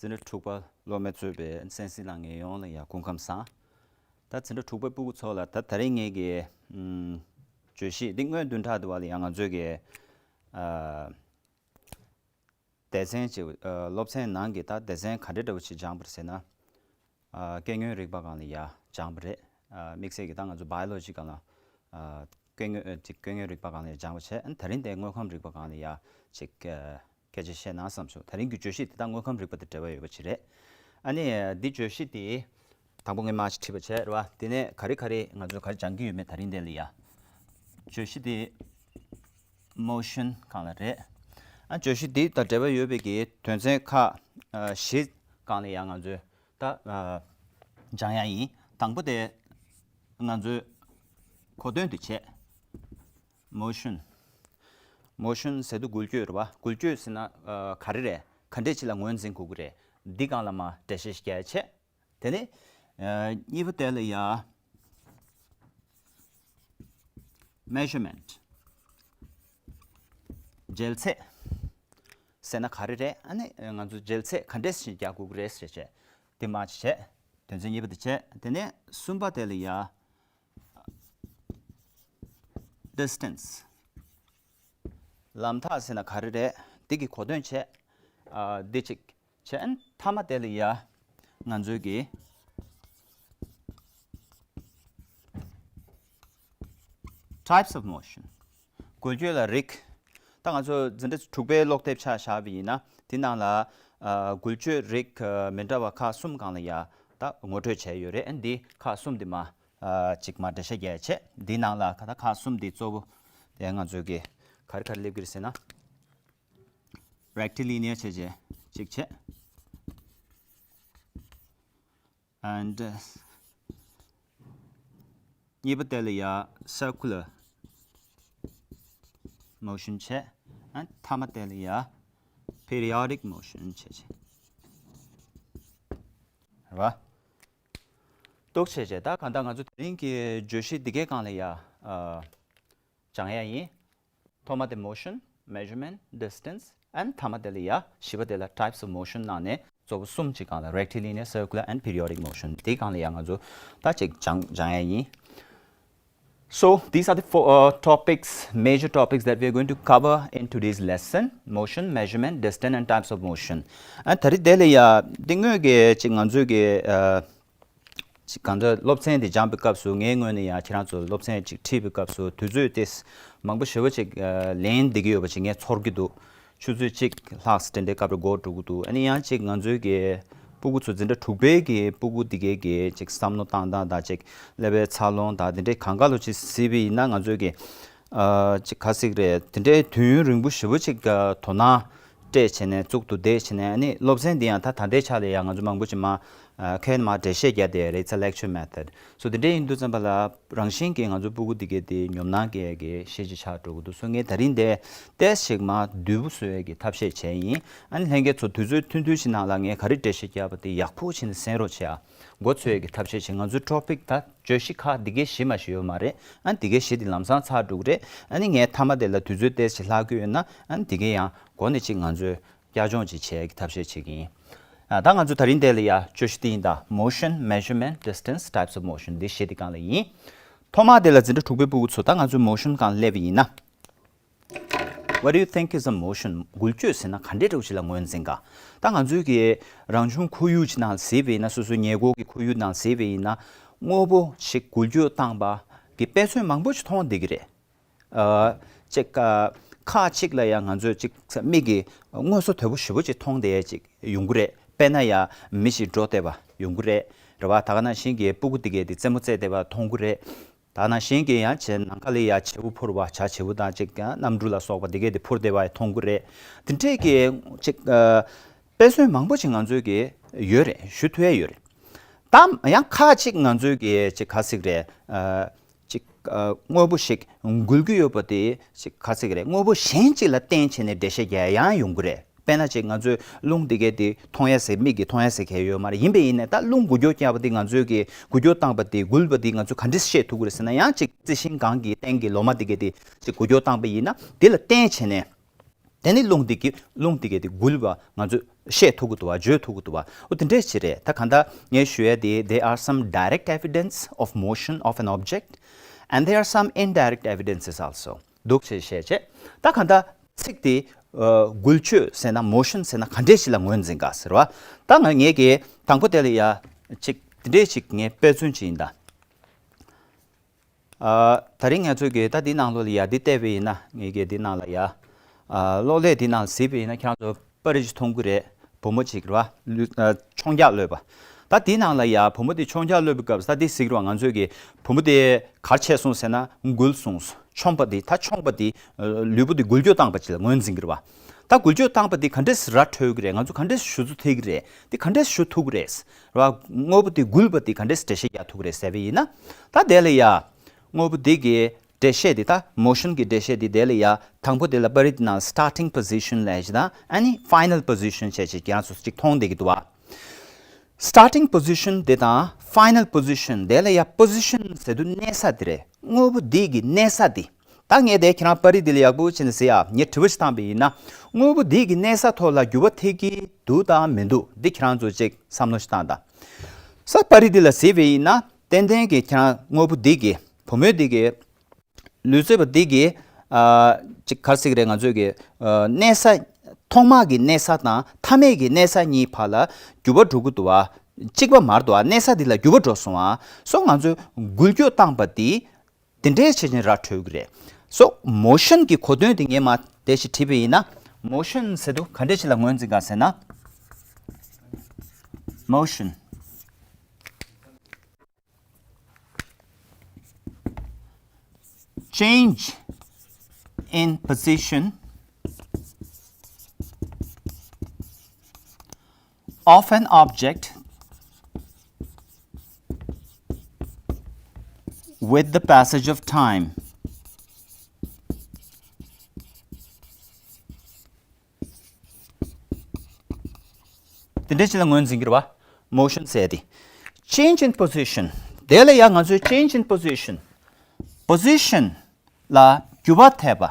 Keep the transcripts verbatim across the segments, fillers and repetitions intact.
འཛིན་གྲྭ་དྲུག་པ་སློབ་མས་གཙོས་པའི་གསན་གཟིགས་གནང་མཁན་ཡོངས་ལ་ཡང་སྐུ་ཁམས་བཟང་། ད་འཛིན་གྲྭ་དྲུག་པའི་སྤུ་གུ་ཚོ་ལ་ད་ད་རིང་ངེད་ཀྱི་ཨམ་བརྗོད་གཞི་འདི་སྔོན་བདུན་ཕྲག་དུ་བ་ལ་ཡང་ང་ཚོས་ཀྱི་ཨ་སྡེ་ཚན་གཅིག་ཨ་སློབ་ཚན་ནང་གི་ད་སྡེ་ཚན་ག་འདྲ་འདྲ་བོ་ཅིག་སྦྱངས་པ་རེད་ཟེར་ན། ཨ་སྐྱེ་དངོས་རིག་པ་སྒང་ལ་ཡ་སྦྱངས་པ་རེད། ཨ་དམིགས་བསལ་གྱི་ད་ང་ཚོ་བྷའི་ཡོ་ལོ་ཇི་སྒང་ལ་ཨ་སྐྱེ་དངོས་ཨ་ཅིག་སྐྱེ་དངོས་རིག་པ་སྒང་ལ་ཡ་སྦྱངས་པ་བྱས། ཨ་ད་རིང་དེ་དངོས་ཁམས་རིག་པ་སྒང་ལ་ཡ་ཅིག་ཨ་སྐད་ཆ་བཤད་ན་བསམ་སོང་། ད་རིང་གི་བརྗོད་གཞི་དེ་ད་དངོས་ཁམས་རིག་པ་དང་འབྲེལ་བ་ཡོད་པ་ཅིག་རེད། ཨ་ནི་འདི་བརྗོད་གཞི་དེ་དང་པོ་ངས་མར་ཅིག་ཁྲིད་པ་བྱས་རེད་བ། དེ་ནས་ག་རེ་ག་རེ་ང་ཚོས་ག་རེ་སྦྱང་གི་ཡོད་མེད་ད་རིང་དེ་ལ་ཡ། བརྗོད་གཞི་དེ་མོ་ཤན་སྒང་ལ་རེད། ཨ་བརྗོད་གཞི་འདི་དང་འབྲེལ་བ་ཡོད་པའི་གི་དོན་ཚན་ཁག་ཨ་བཞི་སྒང་ལ་ཡང་ང་ཚོས་ད་ཨ་སྦྱང་ཡ་ཡིན། དང་པོ་དེ་ང་ཚོས་གོ་དོན་དེ་བྱས། མོ་ཤན། མོ་ཤན་ཟེར་དུས་འགུལ་སྐྱོད་རེད་བ། འགུལ་སྐྱོད་ཟེར་ན་ཨ་ག་རེ་རེད། ག་འདྲས་ཅིག་ལ་ངོས་འཛིན་དགོས་ཀྱི་རེད། འདི་སྒང་ལ་མར་འགྲེལ་བཤད་ཞིག་རྒྱག་ཡ་བྱས། དེ་ནས་ཨ་གཉིས་པ་དེ་ལ་ཡ་མེ་ཇར་མེན་ཊི། འགྲེལ་ཚད་ཟེར་ན་ག་རེ་རེད། ཨ་ནི་ང་ཚོ་འགྲེལ་ཚད་ག་འདྲས་ཞིག་རྒྱག་དགོས་ཀྱི་རེད་ཟེར་བྱས། དེ་མར་ཅིག་བྱས། དོན་ཚན་གཉིས་པ་དེ་བྱས། དེ་ནས་གསུམ་པ་དེ་ལ་ཡ་ཌི་སི་ཊེན་སི། ལམ་ཐག་ཟེར་ན་ག་རེ་རེད། འདི་གི་གོ་དོན་བྱས། ཨ་འདི་གཅིག་བྱས། ཨ་ནི་མཐའ་མ་དེ་ལ་ཡ་ང་ཚོའི་གི་ཊའིབ་སི་ཨོབ་མོ་ཤན། འགུལ་སྐྱོད་ལ་རིགས། ད་ང་ཚོ་འཛིན་གྲྭ་དྲུག་པའི་ཀློག་དེབ་ཆ་བཞག་པ་ཡིན་ན་དེ་ནང་ལ་ཨ་འགུལ་སྐྱོད་རིགས་ཨ་མི་འདྲ་བ་ཁག་གསུམ་སྒང་ལ་ཡ་ད་ངོ་སྤྲོད་བྱས་ཡོད་རེད། ཨ་ནི་འདི་ཁག་གསུམ་དེ་མར་ཨ་གཅིག་མར་འགྲེལ་བཤད་རྒྱག་ཡ་བྱས། འདི་ནང་ལ་ཁ་ད་ཁག་གསུམ་འདི་གཙོ་བོ་དེ་ང་ཚོའི་གི་ག་རེ་ག་རེ་སླེབས་ཀྱི་རེད་ཟེར་ན། རེག་ཊི་ལི་ནི་ཡར་བྱས་བྱས་གཅིག་བྱས། ཨེན་ཌི་གཉིས་པ་དེ་ལ་ཡ་སར་ཀུ་ལར་མོ་ཤན་བྱས། ཨ་མཐའ་མ་དེ་ལ་ཡ་པི་རི་ཡོ་ཌིག་མོ་ཤན་བྱས་བྱས། རེད་བ། འདུག་བྱས་བྱས། ད་གང་ལྟར་ང་ཚོ་དེ་རིང་གི་བརྗོད་གཞི་འདི་གའི་སྒང་ལ་ཡ་ཨ་སྦྱང་ཡ་ཡིན། ཐོག་མ་དེ་མོ་ཤན། མེ་ཇར་མེན་ཊི། ཌི་སི་ཊེན་སི། ཨེན་ཌི་མཐའ་མ་དེ་ལ་ཡ་བཞི་པ་དེ་ལ་ཊའིབ་སི་ཨོབ་མོ་ཤན་ནང་ནས་གཙོ་བོ་གསུམ་ཅིག་སྒང་ལ་རེག་ཊི་ལི་ནི་ཡར། སར་ཀུ་ལར་ཨེན་ཌི་པི་རི་ཡོ་ཌིག་མོ་ཤན། དེའི་སྒང་ལ་ཡ་ང་ཚོ་ད་ཅིག་སྦྱང་སྦྱང་ཡ་ཡིན། So these are the four uh, topics, major topics that we are going to cover in today's lesson: motion, measurement, distance, and types of motion. ཨ་ད་རེས་དེ་ལ་ཡ་འདི་སྔོན་གྱི་ཅིག་ང་ཚོའི་གི་ཨ་ཅིག་གང་ལྟར་སློབ་ཚན་འདི་སྦྱངས་པའི་སྐབས་སུ་ངའི་ངོས་ནས་ཡང་ཁྱེད་རང་ཚོ་སློབ་ཚན་ཅིག་ཁྲིད་པའི་སྐབས་སུ་དུས་ཚོད་དེ་མང་པོ་ཞེ་པོ་ཅིག་ཨ་ལེན་བསྡད་ཀྱི་ཡོད་པ་ཅིག་ངས་ཚོར་གྱི་འདུག་ཆུ་ཚོད་གཅིག་ལྷག་དེ་འདྲའི་སྐབས་རེ་འགོར་འགྲོ་གི་འདུག་ཨ་ནི་ཡང་ཅིག་ང་ཚོའི་གི་སྤུ་གུ་ཚོ་འཛིན་གྲྭ་དྲུག་པའི་གི་སྤུ་གུ་འདི་གའི་གི་ཅིག་བསམ་བློ་བཏང་སྟངས་དང་ཅིག་ཀླད་པའི་འཚར་ལོངས་དང་དེ་འདྲའི་གང་ག་ལོ་ཅིག་གཟིགས་པ་ཡིན་ན་ང་ཚོའི་གི་ཨ་ཅིག་ག་ཟེར་གི་རེད། དེ་འདྲའི་དུས་ཡུན་རིང་པོ་ཞེ་པོ་ཅིག་ཨ་དོ་སྣང་སྤྲད་བྱས་ནས་གཙུག་ཏུ་བསྡད་བྱས་ནས། ཨ་ནི་སློབ་ཚན་འདི་ཡང་ད་ད་ལྟའི་ཆ་ལ་ཡང་ང་ཚོ་མང་པོ་ཅིག་མར་ཨ་ཁ་ཡན་མར་འགྲེལ་བཤད་རྒྱག་བསྡད་རེད། It's a lecture method. So དེ་འདྲ་ཡིན་དུས་ཙམ་པ་ལ་རང་བཞིན་གྱིས་ང་ཚོ་སྤུ་གུ་འདི་གའི་དེ་ཉོབ་སྣང་སྐྱེ་ཡ་གི་གཞི་ཅིག་ཆགས་འགྲོ་གི་འདུག་སོ་ངས་ད་རིང་དེ་ཏོག་ཙམ་ཞིག་མར་དུལ་པོ་བཟོ་ཡ་གི་ཐབས་ཤེས་བྱས་ཡིན། ཨ་ནི་ལྷན་རྒྱས་ཚོ་དུས་ཚོད་ཐུང་ཐུང་ཞིག་ནང་ལ་ངས་ག་རེ་འགྲེལ་བཤད་བརྒྱབ་པ་དེ་ཡག་པོ་བྱས་ནས་གསན་རོགས་བྱེད་ཨ། མགོ་ཚོས་ཀྱི་ཐབས་ཤེས་བྱེད། ང་ཚོའི་ཊོ་པིག་ད་བརྗོད་གཞི་ཁག་འདི་གའི་གཞི་མ་ཞིག་ཡོད་མ་རེད། ཨ་འདི་གའི་གཞི་འདི་ལམ་སང་ཚར་འགྲོ་གི་རེད། ཨ་ནི་ངས་མཐའ་མ་དེ་ལ་དུས་ཚོད་ཏོག་ཙམ་ལྷག་གི་ཡོད་ན། ཨ་འདི་གའི་ཡང་འགོ་ནས་ཅིག་ང་ཚོས་བསྐྱར་སྦྱོང་ཅིག་བྱེད་ཀྱི་ཐབས་ཤེས་བྱེད་ཀྱི་ཡིན། ཨ་ད་ང་ཚོ་ད་རིང་དེ་ལ་ཡ་བརྗོད་གཞི་འདི་ཡིན་ད། Motion, measurement, distance, types of motion འདི་གཞི་འདི་སྒང་ལ་ཡིན། ཐོག་མ་དེ་ལ་འཛིན་གྲྭ་དྲུག་པའི་སྤུ་གུ་ཚོ་ད་ང་ཚོའི་མོ་ཤན་སྒང་སླེབས་པ་ཡིན་ན། What do you think is a motion? འགུལ་སྐྱོད་ཟེར་ན་ག་འདྲའི་འདྲ་བོ་ཞིག་ལ་ངོས་འཛིན་ག་ད་ང་ཚོའི་གི་རང་བྱུང་ཁོར་ཡུག་ཅིག་ནང་གཟིགས་པ་ཡིན་ན། སོ་སོའི་ཉེ་འཁོར་གྱི་ཁོར་ཡུག་ནང་གཟིགས་པ་ཡིན་ན། དངོས་པོ་ཞིག་འགུལ་སྐྱོད་བཏང་པ་གི་དཔེ་མཚོན་མང་པོ་ཞིག་མཐོང་བསྡད་ཀྱི་རེད། ཨ་ཅིག་ཨ་ཁ་ཅིག་ལ་ཡང་ང་ཚོས་ཅིག་མིག་གིས་དངོས་སུ་དོད་པོ་ཞེ་པོ་ཅིག་མཐོང་བསྡད་ཡ་ཅིག་ཡོང་གི་རེད། དཔེར་ན་ཡ་མི་ཞིག་འགྲོ་བསྡད་པ་ཡོང་གི་རེད། རེད་བ། ད་ག་ནང་བཞིན་གྱི་སྤུ་གུ་དེ་གས་དེ་རྩེད་མོ་རྩེ་བསྡད་པ་མཐོང་གི་རེད། ད་ནང་བཞིན་གྱི་ཡང་བྱས་ནམ་མཁའ་ལ་ཡ་བྱེ་བ་འཕུར་བ། བྱ་བྱེ་བ་དང་ཅིག་ཡང་གནམ་གྲུ་ལ་སོགས་པ་འདི་གས་དེ་འཕུར་བསྡད་པ་མཐོང་གི་རེད། དེ་འདྲས་ཀྱི་ཅིག་ཨ་དཔེ་མཚོན་མང་པོ་ཅིག་ང་ཚོའི་གི་ཡོད་རེད། ཞུ་ཐུབ་ཡ་ཡོད་རེད། ད་ཡང་ཁ་ཅིག་ང་ཚོའི་གི་ཅིག་ག་ཟེར་གི་རེད། ཨ་ཅིག་ཨ་དངོས་པོ་ཞིག་འགུལ་གྱི་ཡོད་པ་དེ་ཅིག་ག་ཟེར་གི་རེད། དངོས་པོ་གཞན་ཅིག་ལ་བརྟེན་བྱས་ནས་འགྲེལ་བཤད་རྒྱག་ཡ་ཡང་ཡོང་གི་རེད། དཔེར་ན་ཅིག་ང་ཚོས་རླུང་འདི་གས་དེ་མཐོང་ཡ་ཟེར། མིག་གིས་མཐོང་ཡ་ཟེར་གང་ཡང་ཡོད་མ་རེད། ཡིན་པས་ཡིན་ནས་ད་རླུང་འགུལ་སྐྱོད་བརྒྱབ་པ་དེ་ང་ཚོས་གི་འགུལ་སྐྱོད་བཏང་པ་དེ། འགུལ་བ་དེ་ང་ཚོས་ག་འདྲས་ཤེས་ཐུབ་ཀྱི་རེད་ཟེར་ན། ཡང་ཅིག་རྩི་ཤིང་སྒང་གི་སྟེང་གི་ལོ་མ་འདི་གས་དེ་ཅིག་འགུལ་སྐྱོད་བཏང་པ་ཡིན་ན། དེ་ལ་བརྟེན་བྱས་ནས་ དེ་ནི་རླུང་དེ་གི་རླུང་དེ་གི་དེ་འགུལ་བ་ང་ཚོས་ཤེས་ཐུབ་ཀྱི་འདུག་བ། བརྗོད་ཐུབ་ཀྱི་འདུག་བ། འོ་དེ་འདྲས་ཅིག་རེད། ད་གང་ལྟར་ངས་ཞུ་ཡ་དེ། There are some direct evidence of motion of an object and there are some indirect evidences also. འདུག་ཅེས་བཤད་བྱས། ད་གང་ལྟར་ཚིག་དེ་འགུལ་སྐྱོད་ཟེར་ན། མོ་ཤན་ཟེར་ན་ག་འདྲས་ཞིག་ལ་ངོས་འཛིན་ག་ཟེར་བ། ད་ང་ངས་ཀྱི་དང་པོ་དེ་ལ་ཡ་ཅིག་དེ་འདྲས་ཅིག་ངས་དཔེ་མཚོན་ཅིག་ཡིན་ད། ཨ། ད་རིང་ང་ཚོས་ཀྱི་ད་འདི་ནང་ལོགས་ལ་ཡ་འདི་བལྟས་པ་ཡིན་ན། ངས་ཀྱི་འདི་ནང་ལ་ཡ། ཨ། གློག་ཀླད་འདི་ནང་གཟིགས་པ་ཡིན་ན་ཁྱེད་རང་ཚོ་པར་རིས་མཐོང་གི་རེད། བུ་མོ་གཅིག་རེད་བ། ལུས། ཨ། མཆོང་རྒྱག་གློད་པ། ད་འདི་ནང་ལ་ཡ་བུ་མོ་དེ་མཆོང་རྒྱག་གློད་པའི་སྐབས་སུ་ད་འདི་གཟིགས་རེད་བ། ང་ཚོས་ཀྱི་བུ་མོ་དེ་ག་རེ་བྱས་སོང་ཟེར་ན། འགུལ་སོང་། མཆོངས་པ་དེ། ད་མཆོངས་པ་དེ། ཨ། ལུས་པོ་དེ་འགུལ་སྐྱོད་བཏང་པ་ཅིག་ལ་ངོས་འཛིན་གྱི་རེད་བ། ད་འགུལ་སྐྱོད་བཏང་པ་དེ་ག་འདྲས་ར་འཕྲོད་ཀྱི་རེད། ང་ཚོ་ག་འདྲས་ཞུ་ཚུལ་ཐེབས་ཀྱི་རེད། དེ་ག་འདྲས་ཞུ་ཐུབ་ཀྱི་རེད། ར། དངོས་པོ་དེ་འགུལ་བ་དེ་ག་འདྲས་འགྲེལ་བཤད་རྒྱག་ཐུབ་ཀྱི་རེད་ཟེར་བ་ཡིན་ན། ད་དེ་ལ་ཡ། དངོས་པོ་དེ་གི་འགྲེལ་བཤད་དེ། ད་མོ་ཤན་གྱི་འགྲེལ་བཤད་དེ། དེ་ལ་ཡ་དང་པོ་དེ་ལ་པར་རིས་དེ་ནང་starting position ལབ་ཅིག་དང་། ཨ་ནི་final position བྱས་ཅིག་ཁྱེད་རང་ཚོ་ཅིག་མཐོང་བསྡད་ཀྱི་འདུག་བ། Starting position དེ་དང་final position དེ་ལ་ཡ་position ཟེར་དུས་གནས་ས་དེ་རེད། དངོས་པོ་འདི་གི་གནས་ས་དེ། ད་ངས་དེ་ཁྱེད་རང་པར་རིས་འདི་ལ་ཡག་པོ་བྱས་ནས་གཟིགས་ཡ། ངས་དྲི་བ་ཞིག་བཏང་པ་ཡིན་ན། དངོས་པོ་འདི་གི་གནས་ས་ཐོག་ལ་འགྱུར་བ་ཐེབས་ཀྱི་འདུག་དང་མི་འདུག་འདི་ཁྱེད་རང་ཚོ་ཅིག་བསམ་བློ་ཞིག་བཏང་དང་། ས། པར་རིས་འདི་ལ་གཟིགས་པ་ཡིན་ན། ཏན་ཏན་གྱི་ཁྱེད་རང་དངོས་པོ་འདི་གི། བུ་མོ་འདི་གི། ལུས་རྩལ་པ་འདི་གི། ཨ། ཅིག་ག་རེ་ཟེར་གྱི་རེད། ང་ཚོས་ཀྱི། ཨ། གནས་ས། ཐོག་མ་གི་གནས་ས་དང་མཐའ་མའི་གི་གནས་ས་གཉིས་བར་ལ་འགྱུར་བ་འགྲོ་གི་འདུག་བ། གཅིག་པ་མ་རེད་འདུག་བ། གནས་ས་འདི་ལ་འགྱུར་བ་འགྲོ་སོང་བ། སོ་ང་ཚོས་འགུལ་སྐྱོད་བཏང་པ་འདི་དེ་འདྲའི་བྱས་ནས་ར་འཕྲོད་ཀྱི་རེད། སོ་མོ་ཤན་གྱི་གོ་དོན་དེ་ངས་མར་དེ་ཞིག་བྲིས་པ་ཡིན་ན། མོ་ཤན་ཟེར་དུས་ག་འདྲ་ཞིག་ལ་ངོས་འཛིན་ག་ཟེར་ན། Motion. Change in position of an object with the passage of time. དེ་འདྲ་ཅིག་ལ་ངོས་འཛིན་གྱི་རེད་བ། མོ་ཤན་ཟེར་དེ། Change in position. དེ་ལ་ཡང་ང་ཚོས་change in position, position ལ་འགྱུར་བ་ཐེབས་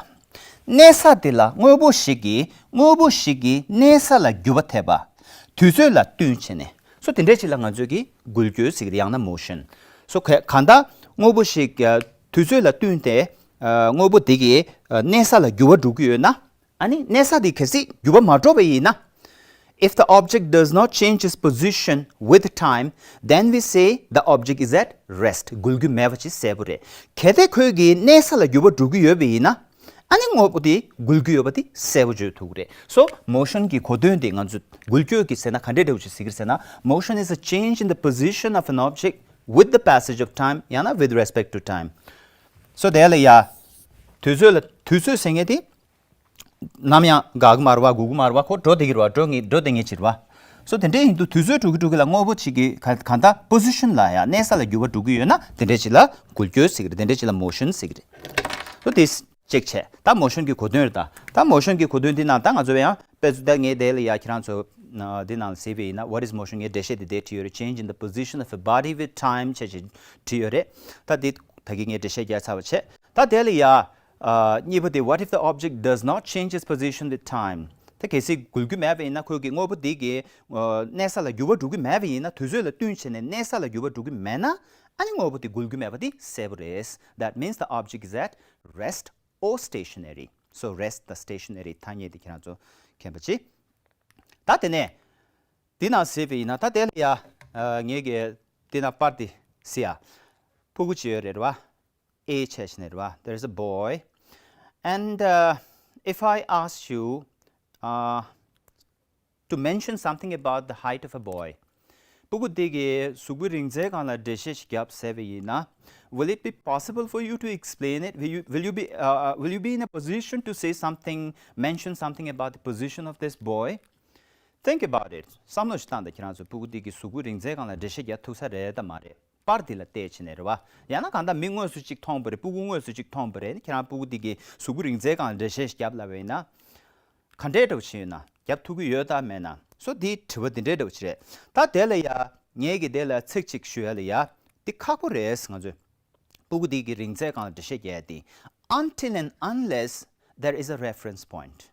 པ། གནས་ས་དེ་ལ། དངོས་པོ་ཞིག་གི། དངོས་པོ་ཞིག་གི་གནས་ས་ལ་འགྱུར་བ་ཐེབས་པ། དུས་ཚོད་ལ་བསྟུན་བྱས་ནས། སོ་དེ་འདྲ་ཅིག་ལ་ང་ཚོས་ཀྱི་འགུལ་སྐྱོད་ཟེར་གྱི་རེད། ཡང་ན་མོ་ཤན། སོ་ག་གང་ལྟར་དངོས་པོ་ཞིག་གི་དུས་ཚོད་ལ་བསྟུན་ཏེ། ཨ། དངོས་པོ་དེ་གི། ཨ། གནས་ས་ལ་འགྱུར་བ་འགྲོ་གི་ཡོད་ན། ཨ་ནི་གནས་ས་དེ་གལ་སྲིད་འགྱུར་བ་མ་འགྲོ་བ་ཡིན་ན། If the object does not change its position with time, then we say the object is at rest. འགུལ་རྒྱུ་མེད་པ་ཅིག་གསལ་པོ་རེད། གལ་ཏེ་ཁོའི་གི་གནས་ས་ལ་འགྱུར་བ་འགྲོ་གི་ཡོད་པ་ཡིན་ན། ཨ་ནི་དངོས་པོ་དེ་འགུལ་གྱི་ཡོད་པ་དེ་གསལ་པོ་བརྗོད་ཐུབ་ཀྱི་རེད། སོ་མོ་ཤན་གྱི་གོ་དོན་དེ་ང་ཚོས་འགུལ་སྐྱོད་ཀྱི་ཟེར་ན་ག་འདྲས་འདྲ་བོ་ཅིག་ཟེར་གྱི་རེད་ཟེར་ན། Motion is a change in the position of an object with the passage of time. ཡང་ན་with respect to time. སོ་དེ་ལ་ཡ། དུས་ཚོད་ལ། དུས་ཚོད་ཟེར་མཁན་དེ། ནམ་ཡང་འགག་གི་མ་རེད་བ། འགུལ་གི་མ་རེད་བ། ཁོ་འགྲོ་བསྡད་ཀྱི་རེད་བ། འགྲོ་ངེས། འགྲོ་བསྡད་མཁན་ཅིག་རེད་བ། སོ་དེ་འདྲ་ཡིན་དུས་དུས་ཚོད་འགྲོ་གི་འགྲོ་གི་ལ། དངོས་པོ་ཅིག་གི་ག་གང་ལྟར་position ལ་ཡ། གནས་ས་ལ་འགྱུར་བ་འགྲོ་གི་ཡོད་ན། དེ་འདྲ་ཅིག་ལ་འགུལ་སྐྱོད་ཟེར་གྱི་རེད། དེ་འདྲ་ཅིག་ལ་motion ཟེར་གྱི་རེད། སོ་དེ་གཅིག་བྱས། ད་མོ་ཤན་གྱི་གོ་དོན་རེད་ད། ད་མོ་ཤན་གྱི་གོ་དོན་འདི་ནང་ད་ང་ཚོ་ཡང་དཔེ་ཚོ། ད་ངས་དེ་ལ་ཡ་ཁྱེད་རང་ཚོ་འདི་ནང་གཟིགས་པ་ཡིན་ན། What is motion? ངས་འགྲེལ་བཤད་དེ་དེ་བྲིས་ཡོད་རེད། Change in the position of a body with time བྱས་བྱས་བྲིས་ཡོད་རེད། ད་དེ་ད་གིན་ངས་འགྲེལ་བཤད་རྒྱག་ཚར་བ་བྱས། ད་དེ་ལ་ཡ། ཨ། གཉིས་པ་དེ། What if the object does not change its position with time? ད་གལ་སྲིད་འགུལ་རྒྱུ་མེད་པ་ཡིན་ན། ཁོའི་གི་དངོས་པོ་འདི་གི། ཨ། གནས་ས་ལ་འགྱུར་བ་འགྲོ་གི་མེད་པ་ཡིན་ན། དུས་ཚོད་ལ་བསྟུན་བྱས་ནས་གནས་ས་ལ་འགྱུར་བ་འགྲོ་གི་མེད་ན། ཨ་ནི་དངོས་པོ་དེ་འགུལ་རྒྱུ་མེད་པ་དེ་གསལ་པོ་རེད། That means the object is at rest or stationary. So rest དང་stationary ཐ་སྙད་དེ་ཁྱེད་རང་ཚོ་མཁྱེན་པ་ཅིག་ད་དེ་ནས་འདི་ནང་གཟིགས་པ་ཡིན་ན། ད་དེ་ལ་ཡ། ཨ། ངས་ཀྱི་འདི་ནང་པར་དེ་གཟིགས་ཡ། ཕྲུ་གུ་ཅིག་ཡོད་རེད་བ། A བྱས་ནས་རེད་བ། There is a boy. And, uh, if I ask you, uh, to mention something about the height of a boy, ཕྲུ་གུ་དེ་གི་གཟུགས་པོའི་རིང་ཚད་སྒང་ལ་འགྲེལ་བཤད་ཞིག་རྒྱབ་ཟེར་བ་ཡིན་ན། Will it be possible for you to explain it? Will you, will you be, uh, uh, will you be in a position to say something, mention something about the position of this boy? Think about it. བསམ་བློ་ཞིག་བཏང་དང་། ཁྱེད་རང་ཚོ་ཕྲུ་གུ་དེ་གི་གཟུགས་པོའི་རིང་ཚད་སྒང་ལ་འགྲེལ་བཤད་རྒྱག་ཐུབ་ས་རེད་དམ་མ་རེད། པར་དེ་ལ་བལྟས་བྱས་ནས་རེད་བ། ཡང་ན་གང་ལྟར་མི་དངོས་སུ་གཅིག་མཐོང་པ་རེད། ཕྲུ་གུ་དངོས་སུ་གཅིག་མཐོང་པ་རེད། ཁྱེད་རང་ཕྲུ་གུ་དེ་གི་གཟུགས་པོའི་རིང་ཚད་སྒང་ལ་འགྲེལ་བཤད་ཞིག་རྒྱབ་ལབ་པ་ཡིན་ན། ག་འདྲའི་འདྲ་བོ་ཞིག་ཡོད་ན། རྒྱབ་ཐུབ་ཀྱི་ཡོད་དམ་མེད་ན། སོ་དེའི་དྲི་བ་དེ་འདྲའི་འདྲ་བོ་ཞིག་རེད། ད་དེ་ལ་ཡ། ངས་ཀྱི་དེ་ལ་ཚིག་གཅིག་ཞུ་ཡ་ལ་ཡ། དེ་ཁག་པོ་རེད། ང་ཚོས་ཕྲུ་གུ་དེ་གི་རིང་ཚད་སྒང་ལ་འགྲེལ་བཤད་རྒྱག་ཡ་དེ། Until and unless there is a reference point.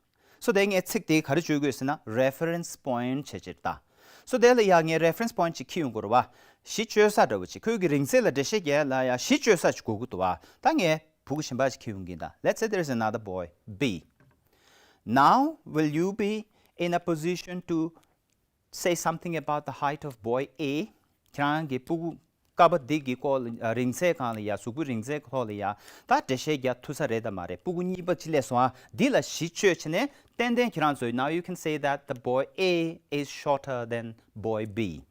སོ་དེ་ངས་ཚིག་དེ་ག་རེ་བརྗོད་དགོས་ཟེར་ན་reference point བྱས་ཅེར་ད། སོ་དེ་ལ་ཡ་ངས་reference point ཅིག་འཁྱེར་ཡོང་དགོས་རེད་བ། གཞི་བཅོལ་ས་འདྲ་བོ་ཅིག་ཁོས་ཀྱི་རིང་ཚད་ལ་འགྲེལ་བཤད་རྒྱག་ལ་ཡ་གཞི་བཅོལ་ས་ཅིག་དགོས་ཀྱི་འདུག་བ། ད་ངས་ཕྲུ་གུ་གཞན་པ་ཞིག་འཁྱེར་ཡོང་གིན་ད། Let's say there is another boy, B. Now, will you be in a position to say something about the height of boy A? ཁྱེད་རང་གི་ཕྲུ་གུ་ཀ་པ་འདི་གི་སྐོར་ལ་རིང་ཚད་སྒང་ལ་ཡ་གཟུགས་པོའི་རིང་ཚད་ཐོག་ལ་ཡ་ད་འགྲེལ་བཤད་རྒྱག་ཐུབ་ས་རེད་དམ་མ་རེད། ཕྲུ་གུ་གཉིས་པ་ཅིག་སླེབས་སོང་ཨ། འདི་ལ་གཞི་བཅོལ་བྱས་ནས་ཏན་ཏན་ཁྱེད་རང་ཚོས now you can say that the boy A is shorter than boy B.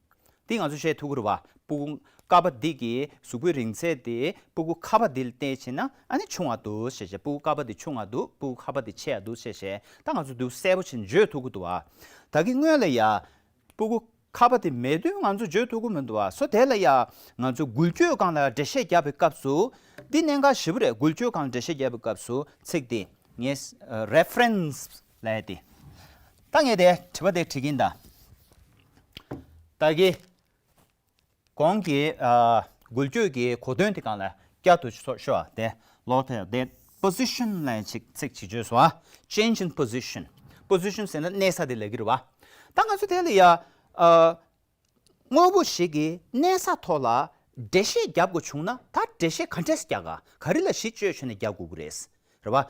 འདི་ང་ཚོས་བཤད་ཐུབ་ཀྱི་རེད་བ། ཕྲུ་གུ་ཀ་པ་འདི་གི་གཟུགས་པོའི་རིང་ཚད་དེ་ཕྲུ་གུ་ཁ་པ་འདི་ལ་བལྟས་བྱས་ན་ཨ་ནི་ཆུང་བ་འདུག་ཞེས་བྱས། ཕྲུ་གུ་ཀ་པ་འདི་ཆུང་བ་འདུག་ཕྲུ་གུ་ཁ་པ་འདི་ཆེ་བ་འདུག་ཞེས་བྱས་ད་ང་ཚོས་འདི་གསལ་པོ་བྱས་བརྗོད་ཐུབ་ཀྱི་འདུག་བ། ད་གིན་སྔོན་ལ་ཡ་ཕྲུ་གུ་ཁ་པ་དེ་མེད་དུས་ང་ཚོ་བརྗོད་ཐུབ་ཀྱི་མི་འདུག་བ། སོ་དེ་ལ་ཡ་ང་ཚོ་འགུལ་སྐྱོད་སྒང་ལ་འགྲེལ་བཤད་རྒྱབ་པའི་སྐབས་སུ་འདི་གནད་འགག་ཞེ་པོ་རེད། འགུལ་སྐྱོད་སྒང་འགྲེལ་བཤད་རྒྱབ་པའི་སྐབས་སུ་ཚིག་འདི་ངས་reference ལབ་ཡ་དེ། ད་ངས་དེ་དྲི་བ་དེ་དྲི་གིན་ད། ད་གི་གོང་གི་ཨ་འགུལ་སྐྱོད་ཀྱི་གོ་དོན་དེ་སྒང་ལ་བསྐྱར་དུ་ཤོ་ཤོ་དེ་ལོག་ཐལ་དེ་position ལབ་ཡ་ཅིག་ཚིག་ཅིག་བརྗོད་སོང་ཨ། Change in position. Position ཟེར་ན་གནས་ས་དེ་ལབ་ཀྱི་རེད་བ། ད་ང་ཚོ་དེ་ལ་ཡ་ཨ། དངོས་པོ་ཞིག་གི་གནས་ས་ཐོག་ལ་འགྲེལ་བཤད་རྒྱབ་དགོས་བྱུང་ན་ད་འགྲེལ་བཤད་ག་འདྲས་རྒྱག་ག་ག་རེ་ལ་གཞི་བཅོལ་བྱས་ནས་རྒྱག་དགོས་ཀྱི་རེད། རེད་བ།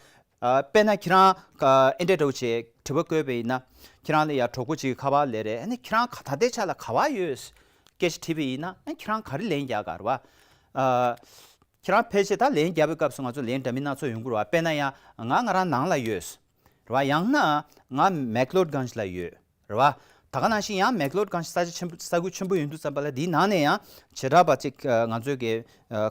ཨ། དཔེར་ན་ཁྱེད་རང་ཨ་ཨེ་འདྲས་འདྲ་བོ་ཅིག་དྲི་བ་བཀོད་པ་ཡིན་ན་ཁྱེད་རང་ལ་ཡ་གྲོགས་པོ་ཅིག་གི་ཁ་པར་སླེབས་རེད། ཨ་ནི་ཁྱེད་རང་ག་ད་ལྟའི་ཆ་ལ་ག་པར་ཡོད་སྐད་ཆ་དྲིས་པ་ཡིན་ན་ཨ་ཁྱེད་རང་ག་རེ་ལན་རྒྱག་ག་རེད་བ། ཨ། ཁྱེད་རང་ཕལ་ཆེར་ད་ལན་རྒྱབ་པའི་སྐབས་སུ་ང་ཚོ་ལན་འདྲ་མིན་སྣ་ཚོགས་ཡོང་གི་རེད་བ། དཔེར་ན་ཡང་ང་ང་རང་ནང་ལ་ཡོད། རེད་བ། ཡང་ན་ང་མེག་ལོར་གྷན་ཇི་ལ་ཡོད། རེད་བ། ད་ག་ནང་བཞིན་ཡང་མེག་ལོར་གྷན་ཇི་ས་ཆ་ཆེན་པོ་ས་ཁུལ་ཆེན་པོ་ཡིན་དུས་ཙམ་པ་ལ་འདིའི་ནང་ནས་ཡང་བྱེ་བྲག་པ་གཅིག་ང་ཚོས་ཀྱི་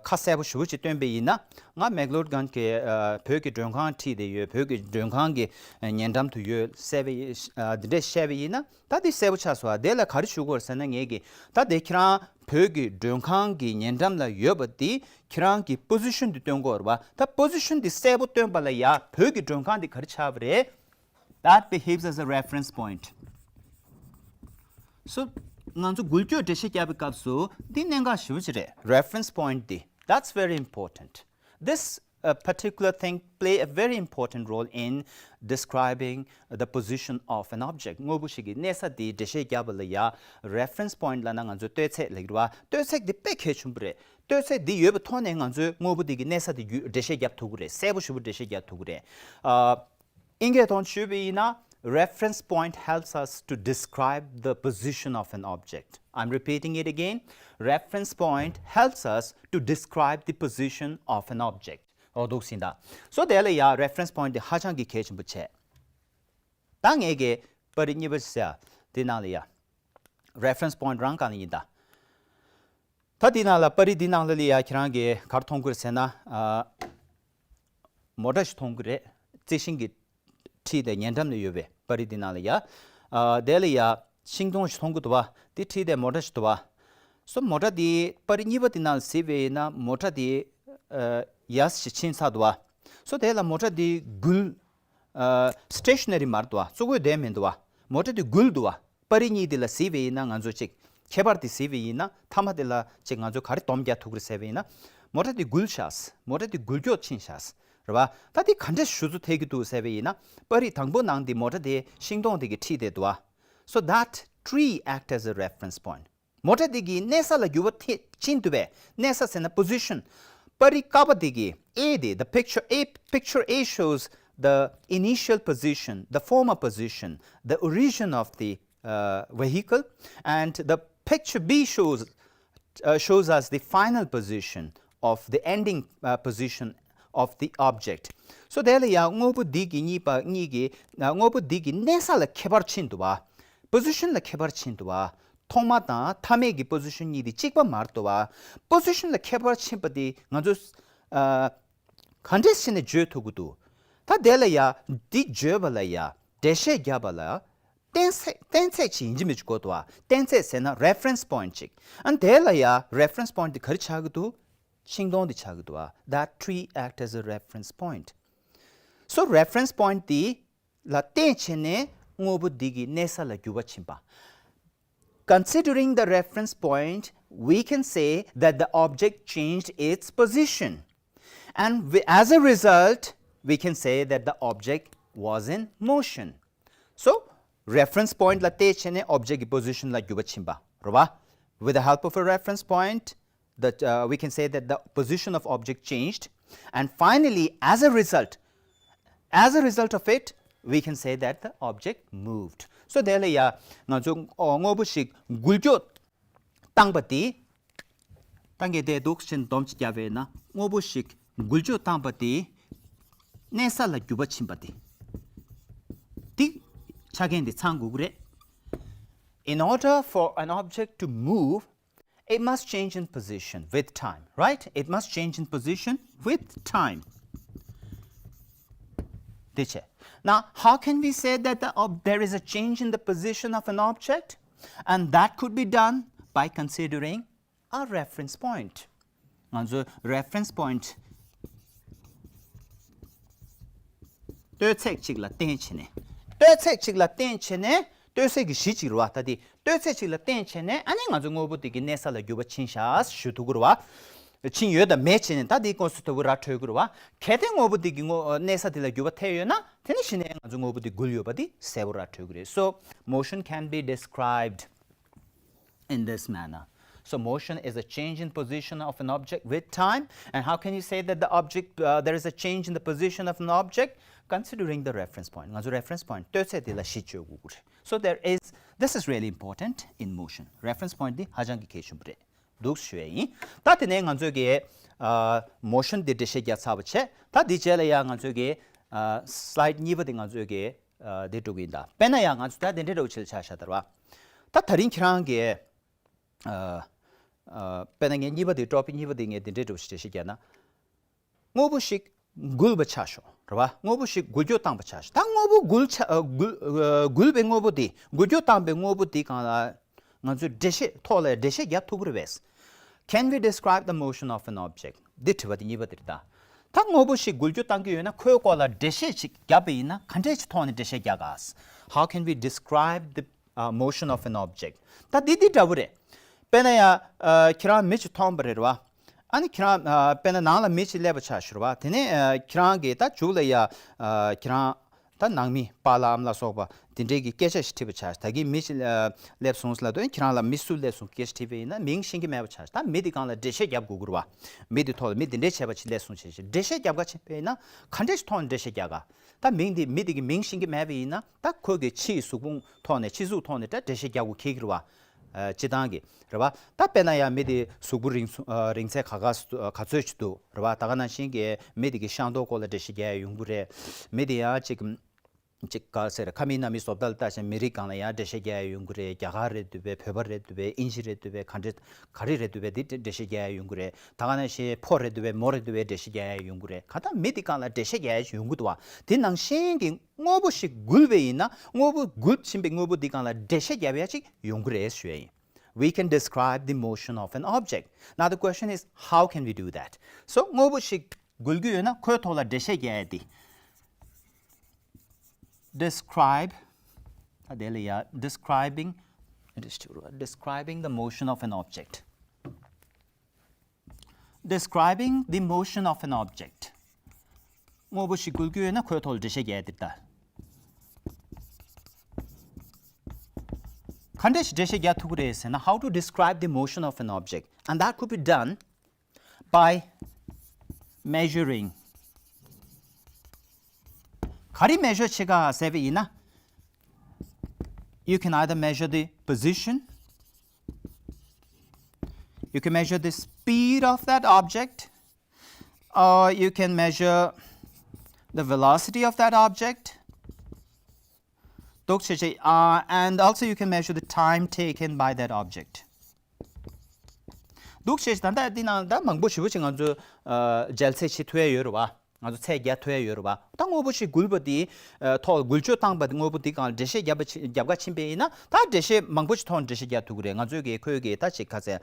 ཁ་གསལ་པོ་ཞེ་པོ་ཅིག་སྟོན་པ་ཡིན་ན་ང་མེག་ལོར་གྷན་ཇི་གི་བོད་ཀྱི་མགྲོན་ཁང་ཁྲིད་བསྡད་ཡོད། བོད་ཀྱི་མགྲོན་ཁང་གི་ཉེ་འགྲམ་དུ་ཡོད་ཟེར་བ་ཡིན། འདི་འདྲས་བཤད་པ་ཡིན་ན་ད་འདི་གསལ་པོ་ཆགས་སོང་བ། དེ་ལ་ག་རེ་ཞུ་དགོས་ཟེར་ན་ངས་ཀྱི་ད་དེ་ཁྱེད་རང་བོད་ཀྱི་མགྲོན་ཁང་གི་ཉེ་འགྲམ་ལ་ཡོད་པ་འདི་ཁྱེད་རང་གི་position་འདི་སྟོན་དགོས་རེད་བ། ད་position་འདི་གསལ་པོ་སྟོན་པ་ལ་ཡ་བོད་ཀྱི་མགྲོན་ཁང་འདི་ག་རེ་ཆགས་པ་རེད། That behaves as a reference point. So ང་ཚོ་འགུལ་སྐྱོད་འགྲེལ་བཤད་རྒྱབ་པའི་སྐབས་སུ་འདི་གནད་འགག་ཞེ་པོ་ཅིག་རེད། Reference point་འདི། That's very important. This uh, particular thing play a very important role in describing the position of an object. དངོས་པོ་ཞིག་གི་གནས་ས་དེའི་འགྲེལ་བཤད་རྒྱབ་པ་ལ་ཡ་reference point་ལབ་ན་ང་ཚོའི་ལྟོས་ཚད་ལབ་ཀྱི་རེད་བ། ལྟོས་ཚད་འདི་དཔེ་གལ་ཆེན་པོ་རེད། ལྟོས་ཚད་འདི་ཡོད་པའི་ཐོག་ནས་ང་ཚོས་དངོས་པོ་འདི་གི་གནས་ས་དེ་བརྒྱུད་འགྲེལ་བཤད་རྒྱབ་ཐུབ་ཀྱི་རེད། གསལ་པོ་ཞེ་པོ་འགྲེལ་བཤད་རྒྱབ་ཐུབ་ཀྱི་རེད། ཨ། དབྱིན་སྐད་ཐོག་ཞུས་པ་ཡིན་ན། Reference point helps us to describe the position of an object. I'm repeating it again. Reference point helps us to describe the position of an object. འོ་འདུག་སེ་ད། སོ་དེ་ལ་ཡ་reference point་དེ་ཧ་ཅང་གི་གལ་ཆེན་པོ་བྱས། ད་ངས་ཀྱི་པར་རིས་གཉིས་པ་ཟེར་དེ་ནང་ལ་ཡ་reference point་རང་གང་ལ་ཡིན་ད། ད་འདི་ནང་ལ་པར་རིས་འདི་ནང་ལ་ལི་ཡ་ཁྱེད་རང་གིས་ག་རེ་མཐོང་གི་རེད་ཟེར་ན། ཨ། མོ་ཊ་ཞིག་མཐོང་གི་རེད། རྩི་ཤིང་གི་འཁྲིས་དེ་ཉེ་འགྲམ་ལ་ཡོད་པའི་པར་རིས་འདི་ནང་ལ་ཡ། ཨ། དེ་ལ་ཡ་ཤིང་སྡོང་ཞིག་མཐོང་གི་འདུག་བ། དེ་འཁྲིས་དེ་མོ་ཊ་ཞིག་འདུག་བ། སོ་མོ་ཊ་འདི་པར་རིས་གཉིས་པ་འདི་ནང་ལ་གཟིགས་པ་ཡིན་ན་མོ་ཊ་འདི་ཨ་ཡར་ཞིག་ཕྱིན་ཚར་འདུག་བ། སོ་དེ་ལ་མོ་ཊ་འདི་འགུལ། ཨ། སི་ཊེ་ཤི་ན་རི་མ་རེད་འདུག་བ། བཙུགས་འོས་བསྡད་མི་འདུག་བ། མོ་ཊ་དེ་འགུལ་འདུག་བ། པར་རིས་གཉིས་དེ་ལ་གཟིགས་པ་ཡིན་ན་ང་ཚོ་གཅིག་ཁྱད་པར་དེ་གཟིགས་པ་ཡིན་ན་མཐའ་མ་དེ་ལ་གཅིག་ང་ཚོ་ག་རེ་སྡོམ་རྒྱག་ཐུབ་ཀྱི་རེད་ཟེར་བ་ཡིན་ན། མོ་ཊ་དེ་འགུལ་ཤག་མོ་ཊ་དེ་འགུལ་སྐྱོད་ཕྱིན་ཤག་རེད་བ། ད་དེ་ག་འདྲས་ཞུ་ཚུལ་འཐད་ཀྱི་འདུག་ཟེར་བ་ཡིན་ན། པར་རིས་དང་པོ་ནང་དེ་མོ་ཊ་དེ་ཤིང་སྡོང་དེ་གི་འཁྲིས་དེ་འདུག་བ། So that tree act as a reference point. མོ་ཊ་དེ་གི་གནས་ས་ལ་འགྱུར་བ་ཐེབས་ཕྱིན་འདུག་པས། གནས་ས་ཟེར་ན་position. པར་རིས་ཀ་པ་དེ་གི་A དེ། The picture A, picture A shows the initial position, the former position, the origin of the uh, vehicle, and the picture B shows uh, shows us the final position of the ending uh, position of the object. So དེ་ལ་ཡང་དངོས་པོ་འདི་གི་གཉིས་པ་གཉིས་ཀྱི་དངོས་པོ་འདི་གི་གནས་ས་ལ་ཁྱད་པར་ཕྱིན་འདུག་བ། position ལ་ཁྱད་པར་ཕྱིན་འདུག་བ། ཐོག་མ་དང་མཐའ་མའི་གི་position་གཉིས་དེ་གཅིག་པ་མ་རེད་འདུག་བ། position་ལ་ཁྱད་པར་ཕྱིན་པ་དེ་ང་ཚོས་ཨ་ག་འདྲས་བྱས་ནས་བརྗོད་ཐུབ་ཀྱི་འདུག་ད་དེ་ལ་ཡ་འདི་བརྗོད་པ་ལ་ཡ་འགྲེལ་བཤད་རྒྱབ་པ་ལ་གཏན་ཚིགས་གཏན་ཚིགས་ཅིག་ཡིན་གཅིག་མིན་གཅིག་དགོས་འདུག་བ། གཏན་ཚིགས་ཟེར་ན་reference point་ཅིག་ཨ་དེ་ལ་ཡ་reference point་དེ་ག་རེ་ཆགས་ཀྱི་འདུག་ཤིང་སྡོང་དེ་ཆགས་ཀྱི་འདུག་བ། That tree act as a reference point. So reference point་དེ་ལ་བརྟེན་བྱས་ནས་དངོས་པོ་འདི་གི་གནས་ས་ལ་འགྱུར་བ་ཕྱིན་པ། Considering the reference point, we can say that the object changed its position. And we, as a result, we can say that the object was in motion. So reference point ལ་བལྟས་བྱས་ནས་object གི་position ལ་འགྱུར་བ་ཕྱིན་པ་རེད་བ། With the help of a reference point, the, uh, we can say that the position of object changed, and finally, as a result, as a result of it, we can say that the object moved. So དེ་ལ་ཡ་ང་ཚོ་དངོས་པོ་ཞིག་འགུལ་སྐྱོད་བཏང་པ་དེ། ད་ངས་དེ་འདུག་ཕྱིན་སྡོམ་གཅིག་བརྒྱབ་པས་ན་དངོས་པོ་ཞིག་འགུལ་སྐྱོད་བཏང་པ་དེ་གནས་ས་ལ་འགྱུར་བ་ཕྱིན་པ་དེ། དེ་ཆ་རྐྱེན་དེ་ཚང་དགོས་ཀྱི་རེད། In order for an object to move, it must change in position with time, right? It must change in position with time. དེ་བྱས། Now, how can we say that the ob- there is a change in the position of an object? And that could be done by considering a reference point. ང་ཚོས་reference point ལྟོས་ཚད་ཅིག་ལ་བརྟེན་བྱས་ནས། ལྟོས་ཚད་ཅིག་ལ་བརྟེན་བྱས་ནས་ལྟོས་ཚད་ཀྱི་གཞི་ཅིག་རེད་བ། ད་དེ་ལྟོས་ཚད་ཅིག་ལ་བརྟེན་བྱས་ནས་ཨ་ནི་ང་ཚོ་དངོས་པོ་དེ་གི་གནས་ས་ལ་འགྱུར་བ་ཕྱིན་ཤག་ཞུ་ཐུབ་ཀྱི་རེད་བ། ཕྱིན་ཡོད་དམ་མེད་བྱས་ནས་ད་དེ་ཀོ་སི་ཐོ་བུ་ར་འཕྲོད་ཀྱི་རེད་བ། གལ་ཏེ་དངོས་པོ་དེ་གི་དངོས་གནས་ས་དེ་ལ་འགྱུར་བ་ཐེབས་ཡོད་ན་དེ་ནི་གཞི་ནས་ང་ཚོ་དངོས་པོ་དེ་འགུལ་ཡོད་པ་དེ་གསལ་པོ་ར་འཕྲོད་ཀྱི་རེད། So motion can be described in this manner. So motion is a change in position of an object with time. And how can you say that the object, uh, there is a change in the position of an object? Considering the reference point. ང་ཚོ་reference point ལྟོས་ཚད་དེ་ལ་གཞི་བཅོལ་དགོས་ཀྱི་རེད། So there is, this is really important in motion. Reference point དེ་ཧ་ཅང་གི་གལ་ཆེན་པོ་རེད་འདུག་ཞུ་ཡས་ཡིན། ད་དེ་ནས་ང་ཚོས་ཀྱི་motion དེ་འགྲེལ་བཤད་རྒྱག་ཚར་བ་བྱས། ད་དེ་རྗེས་ལ་ཡང་ང་ཚོས་ཀྱི་slide གཉིས་པ་དེ་ང་ཚོས་ཀྱི་དེ་འགྲོ་གི་ཡིན། ད་དཔེར་ན་ཡང་ང་ཚོ་ད་དེ་འདྲའི་འདྲ་བོ་ཆེད་ཆ་བཞག་ད་རེད་བ། ད་ད་རིང་ཁྱེད་རང་གིས་དཔེར་ན་ངས་གཉིས་པ་དེ་topic གཉིས་པ་དེ་ངས་དེ་འདྲའི་འདྲ་བོ་ཞིག་འགྲེལ་བཤད་རྒྱག་ན། དངོས་པོ་ཞིག་འགུལ་བ་ཆ་བཞག་རེད་བ། དངོས་པོ་ཞིག་འགུལ་སྐྱོད་བཏང་པ་ཆ་བཞག་ད་དངོས་པོ་འགུལ་ཆ་འགུལ་འགུལ་བའི་དངོས་པོ་དེ་འགུལ་སྐྱོད་བཏང་པའི་དངོས་པོ་དེ་གང་ལ་ང་ཚོས་འགྲེལ་བཤད་ཐོག་ལ་འགྲེལ་བཤད་རྒྱག་ཐུབ་ཀྱི་རེད་བས། Can we describe the motion of an object? འདི་དྲི་བ་དེ་གཉིས་པ་དེ་རེད་ད། ད་དངོས་པོ་ཞིག་འགུལ་སྐྱོད་བཏང་གི་ཡོད་ན་ཁོའི་སྐོར་ལ་འགྲེལ་བཤད་ཅིག་བརྒྱབ་པ་ཡིན་ན་ག་འདྲས་ཀྱི་ཐོག་ནས་འགྲེལ་བཤད་རྒྱག་ག How can we describe the uh, motion of an object? ད་འདི་འདི་འདྲ་བོ་རེད། དཔེར་ན་ཡ་ཁྱེད་རང་མི་ཅིག་མཐོང་པ་རེད་བ། ཨ་ནི་ཁྱེད་རང་དཔེར་ན་ནང་ལ་མི་ཅིག་སླེབས་པ་ཆ་བཞག་རེད་བ། དེ་ནས་ཁྱེད་རང་གིས་ད་མཇུག་ལ་ཡ་ཁྱེད་རང་ད་ནང་མི་པཱ་ལགས་ཨ་མ་ལགས་སོགས་པ་དེ་འདྲའི་གི་སྐད་ཆ་ཞིག་དྲིས་པ་ཆ་བཞག་ད་གིན་མི་ཅིག་སླེབས་སོང་ལབ་དུས་ཁྱེད་རང་ལ་མི་སུ་སླེབས་སོང་སྐད་ཆ་དྲིས་པ་ཡིན་ན་མིང་ཤེས་ཀྱི་མེད་པ་ཆ་བཞག་ད་མི་དེ་སྒང་ལ་འགྲེལ་བཤད་རྒྱབ་དགོས་ཀྱི་རེད་བ། མི་དེ་ཐོག་ལ་མི་དེ་འདྲའི་བྱས་པ་ཅིག་སླེབས་སོང་ཆ་བཞག་འགྲེལ་བཤད་རྒྱབ་ག་ཕྱིན་པ་ཡིན་ན་ག་འདྲས་ཐོག་ནས་འགྲེལ་བཤད་རྒྱག་ག་ད་མིང་དེ་མི་དེ་གི་མིང་ཤེས་ཀྱི་མེད་པ་ཡིན་ན་ད་ཁོ་གི་ཕྱིའི་གཟུགས་ཕུང་ཐོག་ནས་ཕྱི་གཟུགས་ཐོག་ནས་ད་འགྲེལ་བཤད་རྒྱག་དགོས་ཁེལ་གྱི་རེད་བ། སྤྱི་བཏང་གི་རེད་བ། ད་དཔེར་ན་ཡང་མི་དེ་གཟུགས་པོ་རིང་སུ་རིང་ཚད་ག་ག་ག་ཚོད་ཅིག་འདུག་རེད་བ། ད་ག་ནང་བཞིན་གྱི་མི་དེ་གི་ཤ་མདོག་སྐོར་ལ་འགྲེལ་བཤད་རྒྱག་ཡ་ཡོང་གི་རེད། མི་དེ་ཡང་ཅིག་ཅིག་ག་ཟེར་ཁ་མིག་སྣ་མིག་བཟོ་ལྟ་ལ་བལྟས་ཙང་མི་རིགས་སྒང་ལ་ཡང་འགྲེལ་བཤད་རྒྱག་ཡ་ཡོང་གི་རེད། རྒྱ་གར་རེད་འདུག་པས། བོད་པ་རེད་འདུག་པས། ཨིན་ཇི་རེད་འདུག་པས། ག་འདྲ་ག་རེ་རེད་འདུག་པས། དེ་འགྲེལ་བཤད་རྒྱག་ཡ་ཡོང་གི་རེད། ད་ག་ནང་བཞིན་ཕོ་རེད་འདུག་པས། མོ་རེད་འདུག་པས། འགྲེལ་བཤད་རྒྱག་ཡ་ཡོང་གི་རེད། གང་ལྟར་མི་དེ་སྒང་ལ་འགྲེལ་བཤད་རྒྱག་ཡ་ཅིག་ཡོང་གི་འདུག་བ། དེ་ནང་བཞིན་གྱི་དངོས་པོ་ཞིག་འགུལ་བ་ཡིན་ན་དངོས་པོ་འགུལ་ཕྱིན་པའི་དངོས་པོ་དེ་སྒང་ལ་འགྲེལ་བཤད་རྒྱབ་ཡ་ཅིག་ཡོང་གི་རེད་ཞུ་ཡ་ཡིན། We can describe the motion of an object. Now the question is, how can we do that? So དངོས་པོ་ཞིག་འགུལ་གྱི་ཡོད་ན་ཁོའི་ཐོག་ལ་འགྲེལ་བཤད་རྒྱག་ཡ་དེ། Describe. ད་དེ་ལ་ཡ་describing, describing the motion of an object. Describing the motion of an object. དངོས་པོ་ཞིག་འགུལ་གྱི་ཡོད་ན་ཁོའི་ཐོག་ལ་འགྲེལ་བཤད་རྒྱག་ཡ་དེ་ད། ག་འདྲ་ཞིག་འགྲེལ་བཤད་རྒྱག་ཐུབ་ཀྱི་རེད་ཟེར་ན། How to describe the motion of an object? And that could be done by measuring. ག་རེ་measure བྱེད་ག་ཟེར་བ་ཡིན་ན། You can either measure the position, you can measure the speed of that object, or you can measure the velocity of that object. འདུག་བྱས་བྱས། Uh, and also you can measure the time taken by that object. འདུག་བྱས་བྱས། ད་ལྟ་འདི་ནང་ད་མང་པོ་ཞེ་པོ་ཅིག་ང་ཚོས་འཇལ་ཚད་བྱེད་ཐུབ་ཡ་ཡོད་རེད་བ། ང་ཚོ་ཚད་རྒྱག་ཐུབ་ཡ་ཡོད་རེད་བ། ད་དངོས་པོ་ཞིག་འགུལ་བ་དེ་ཐོག་འགུལ་སྐྱོད་བཏང་པ་དེ་དངོས་པོ་དེ་སྒང་ལ་འགྲེལ་བཤད་རྒྱབ་པ་ཕྱིན་རྒྱབ་ག་ཕྱིན་པ་ཡིན་ན་ད་འགྲེལ་བཤད་མང་པོ་ཞིག་ཐོག་ནས་འགྲེལ་བཤད་རྒྱག་ཐུབ་ཀྱི་རེད། ང་ཚོས་གི་ཁོས་གི་ད་ཅིག་ག་ཚད།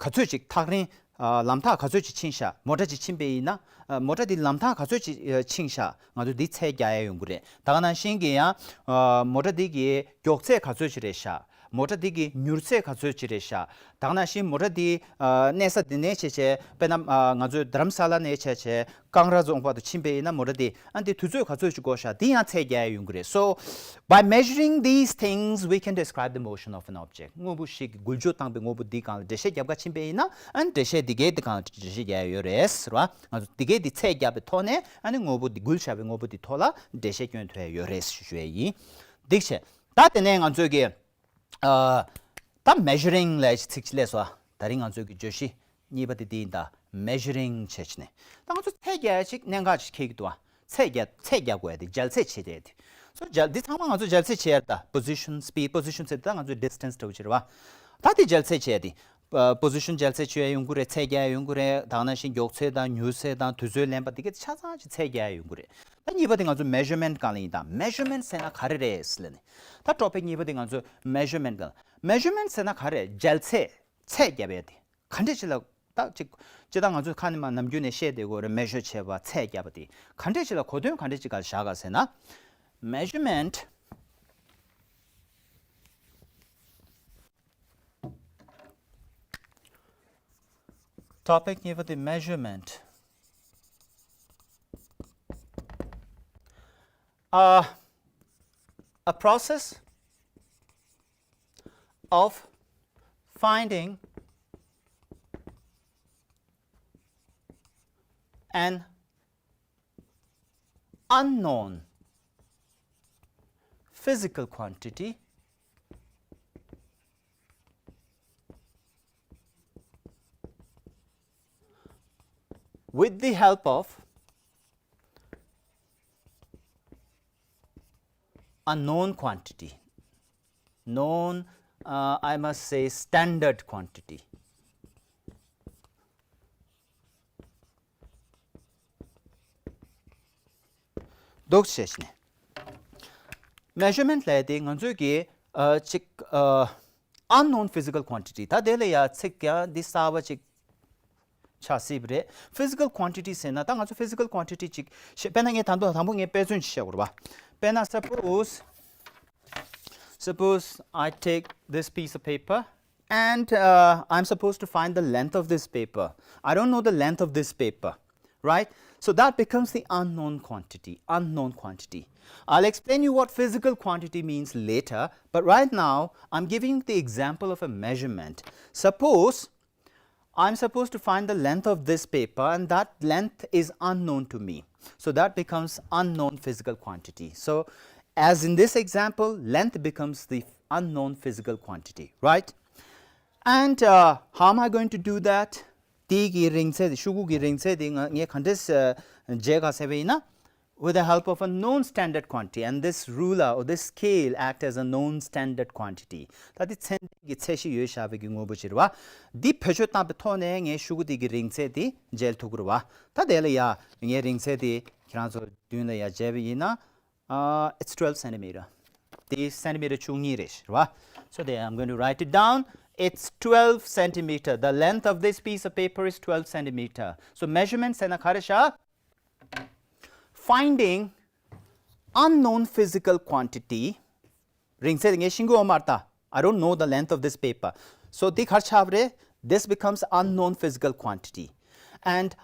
ག་ཚོད་ཅིག་ཐག་རིང་། ལམ་ཐག་ག་ཚོད་ཅིག་ཕྱིན་ཤག་མོ་ཊ་ཅིག་ཕྱིན་པ་ཡིན་ན། མོ་ཊ་འདི་ལམ་ཐག་ག་ཚོད་ཅིག་ཕྱིན་ཤག་ང་ཚོ་འདི་ཚད་རྒྱག་ཡ་ཡོང་གི་རེད། ད་ག་ནང་བཞིན་གྱི་ཡང་། མོ་ཊ་འདི་གི་མགྱོགས་ཚད་ག་ཚོད་ཅིག་རེད་ཤག་མོ་ཊ་འདི་གི་མྱུར་ཚད་ག་ཚོད་ཅིག་རེད་ཤག་ད་ག་ནང་བཞིན་མོ་ཊ་འདི་ཨ་གནས་ས་འདི་ནས་བྱས་བྱས་དཔེར་ན་ཨ་ང་ཚོའི་རྡ་རམ་ས་ལ་ནས་བྱས་བྱས་ཀང་ར་རྫོང་བར་དུ་ཕྱིན་པ་ཡིན་ན་མོ་ཊ་འདི་ཨ་འདི་དུས་ཚོད་ག་ཚོད་ཅིག་འགོར་ཤག་འདི་ཡང་ཚད་རྒྱག་ཡ་ཡོང་གི་རེད། So, by measuring these things, we can describe the motion of an object. དངོས་པོ་ཞིག་གི་འགུལ་སྐྱོད་བཏང་པའི་དངོས་པོ་འདི་སྒང་ལ་འགྲེལ་བཤད་རྒྱབ་ག་ཕྱིན་པ་ཡིན་ན་ཨ་འགྲེལ་བཤད་འདི་གའི་འདི་སྒང་ལ་འགྲེལ་བཤད་རྒྱག་ཡ་ཡོད་རེད་ཟེར་བ། ང་ཚོ་འདི་གའི་འདི་ཚད་རྒྱབ་པའི་ཐོག་ནས་ཨ་ནི་དངོས་པོ་འདི་འགུལ་བཞག་པའི་དངོས་པོ་འདི་ཐོག་ལ་འགྲེལ་བཤད་སྐྱོན་ཐུབ་ཡ་ཡོད་རེད་ཞུ་ཞུ་ཡ་ཡིན། འདི་བྱས། ད་དེ་ནས་ང་ཚོས་ཀྱི་ཨ་ད་མེ་ཞུ་རིང་ལབ་ཡ་ཅིག་ཚིག་ཅིག་སླེབས་སོང་། ད་རིང་ང་ཚོས་ཀྱི་བརྗོད་གཞི་གཉིས་པ་དེ་འདི་ཡིན། ད་མེ་ཞུ་རིང་བྱས་བྱས་ནས་ད་ང་ཚོ་ཚད་རྒྱག་ཡ་ཅིག་གནད་འགག་ཅིག་འཁེལ་གྱི་འདུག་བ། ཚད་རྒྱག་ཚད་རྒྱག་དགོས་ཡ་དེ་འཇལ་ཚད་བྱེད་བསྡད་དེ། སོ་འཇལ་འདི་ཚང་མ་ང་ཚོ་འཇལ་ཚད་བྱེད་ཡ་རེད། ད་པོ་ཟི་ཤན་སི་པིཌ། པོ་ཟི་ཤན་ཟེར་ད་ང་ཚོའི་ཌི་སི་ཊེན་སི་འདྲ་བོ་ཅིག་རེད་བ། ད་དེ་འཇལ་ཚད་བྱེད་ཡ་དེ། པོ་ཟི་ཤན་འཇལ་ཚད་བྱེད་ཡ་ཡོང་གི་རེད། ཚད་རྒྱག་ཡ་ཡོང་གི་རེད། ད་ག་ནང་བཞིན་མགྱོགས་ཚད་དང་མྱུར་ཚད་དང་དུས་ཚོད་ལེན་པ་དེ་ག་ཆ་ཚང་ཅིག་ཚད་རྒྱག་ཡ་ཡོང་གི་རེད། ད་གཉིས་པ་དེ་ང་ཚོ་མེ་ཞུ་མེན་ཊི་སྒང་ལ་ཡིན། ད་མེ་ཞུ་མེན་ཊི་ཟེར་ན་ག་རེ་རེད་ཟེར་ལབ་ནས། ད་ཊོ་པིག་གཉིས་པ་དེ་ང་ཚོ་མེ་ཞུ་མེན་ཊི་སྒང་། མེ་ཞུ་མེན་ཊི་ཟེར་ན་ག་རེ། འཇལ་ཚད། ཚད་རྒྱབ་ཡ་དེ་ག་འདྲས་ཅིག་ལ། ད་ཅིག་ཅི་ད་ང་ཚོས་ཁ་ནས་མ་ནམ་རྒྱུན་ནས་བཤད་བསྡད་ཀྱི་ཡོད་རེད། མེ་ཞོ་བྱས་པ་ཚད་རྒྱབ་པ་དེ་ག་འདྲས་ཅིག་ལ་གོ་དོན་ག་འདྲས་ཅིག་ག་བཞག་ག་ཟེར་ན། མེ་ཞུ་མེན་ཊི། ཊོ་པིག་གཉིས་པ་དེ་མེ་ཞུ་མེན་ཊི། A, a process of finding an unknown physical quantity with the help of a known quantity. Known, uh, I must say, standard quantity. འདུག་བྱས་ནས། མེ་ཞུ་མེན་ཊི་ལབ་ཡ་དེ་ང་ཚོས་ཀྱི་ཨ་ཅིག་ཨ་unknown physical quantity། ད་དེ་ལ་ཡ་ཚིག་ཀྱང་འདི་གསར་པ་ཅིག་ཆགས་སྲིད་པ་རེད། ཕི་ཟི་ཀལ་ཀོན་ཊི་ཊི་ཟེར་ན་ད་ང་ཚོ་ཕི་ཟི་ཀལ་ཀོན་ཊི་ཊི་ཅིག་བཤད། དཔེར་ན་ངས་ད་དུང་དང་པོ་ངས་དཔེ་མཚོན་ཅིག་བཤད་དགོས་རེད་བ། དཔེར་ན་suppose, suppose I take this piece of paper and, uh, I'm supposed to find the length of this paper. I don't know the length of this paper, right? So that becomes the unknown quantity, unknown quantity. I'll explain you what physical quantity means later, but right now I'm giving you the example of a measurement. Suppose I'm supposed to find the length of this paper, and that length is unknown to me. So that becomes unknown physical quantity. So, as in this example, length becomes the unknown physical quantity, right? And, uh, how am I going to do that? དེ་གི་རིང་ཚད་དེ། ཤོག་གུ་གི་རིང་ཚད་དེ་ང་ངས་ག་འདྲས་འཇལ་ག་ཟེར་བ་ཡིན་ན། With the help of a known standard quantity, and this ruler or this scale act as a known standard quantity. ད་དེ་ཚད་ལྡན་གྱི་ཚད་གཞི་ཡོད་བཞག་པའི་གི་དངོས་པོ་ཅིག་རེད་བ། འདི་བེད་སྤྱོད་བཏང་པའི་ཐོག་ནས་ངས་ཤོག་གུ་དེ་གི་རིང་ཚད་དེ་འཇལ་ཐུབ་ཀྱི་རེད་བ། ད་དེ་ལ་ཡ་ངས་རིང་ཚད་དེ་ཁྱེད་རང་ཚོ་མདུན་ལ་ཡ་འཇལ་བ་ཡིན་ན། Uh, it's twelve centimeter. དེ་སེན་ཊི་མི་ཊར་བཅུ་གཉིས་རེད་བ། So there, I'm going to write it down. It's twelve centimeter. The length of this piece of paper is twelve centimeter. So measurement ཟེར་ན་ག་རེ་བཞག Finding unknown physical quantity. རིང་ཚད་ངས་ཤེས་ཀྱི་ཡོད་མ་རེད་ད། I don't know the length of this paper. So དེ་ག་རེ་ཆགས་པ་རེད། This becomes unknown physical quantity. And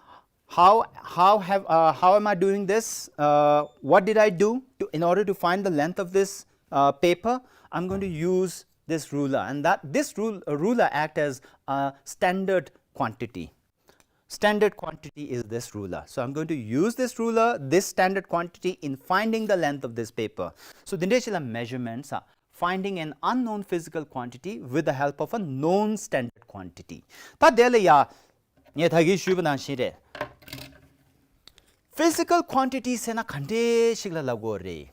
how, how have, uh, how am I doing this? Uh, what did I do to, in order to find the length of this, uh, paper? I'm going to use this ruler, and that this rule, uh, ruler act as a standard quantity. Standard quantity is this ruler. So I'm going to use this ruler, this standard quantity, in finding the length of this paper. So འདི་འདྲ་ཞིག་ལ་measurement ཟེར། Finding an unknown physical quantity with the help of a known standard quantity. ད་དེ་ལ་ཡ་ངས་ད་གིན་ཞུས་པ་ནང་བཞིན་རེད། Physical quantity ཟེར་ན་ག་འདྲ་ཞིག་ལ་ལབ་དགོས་རེད།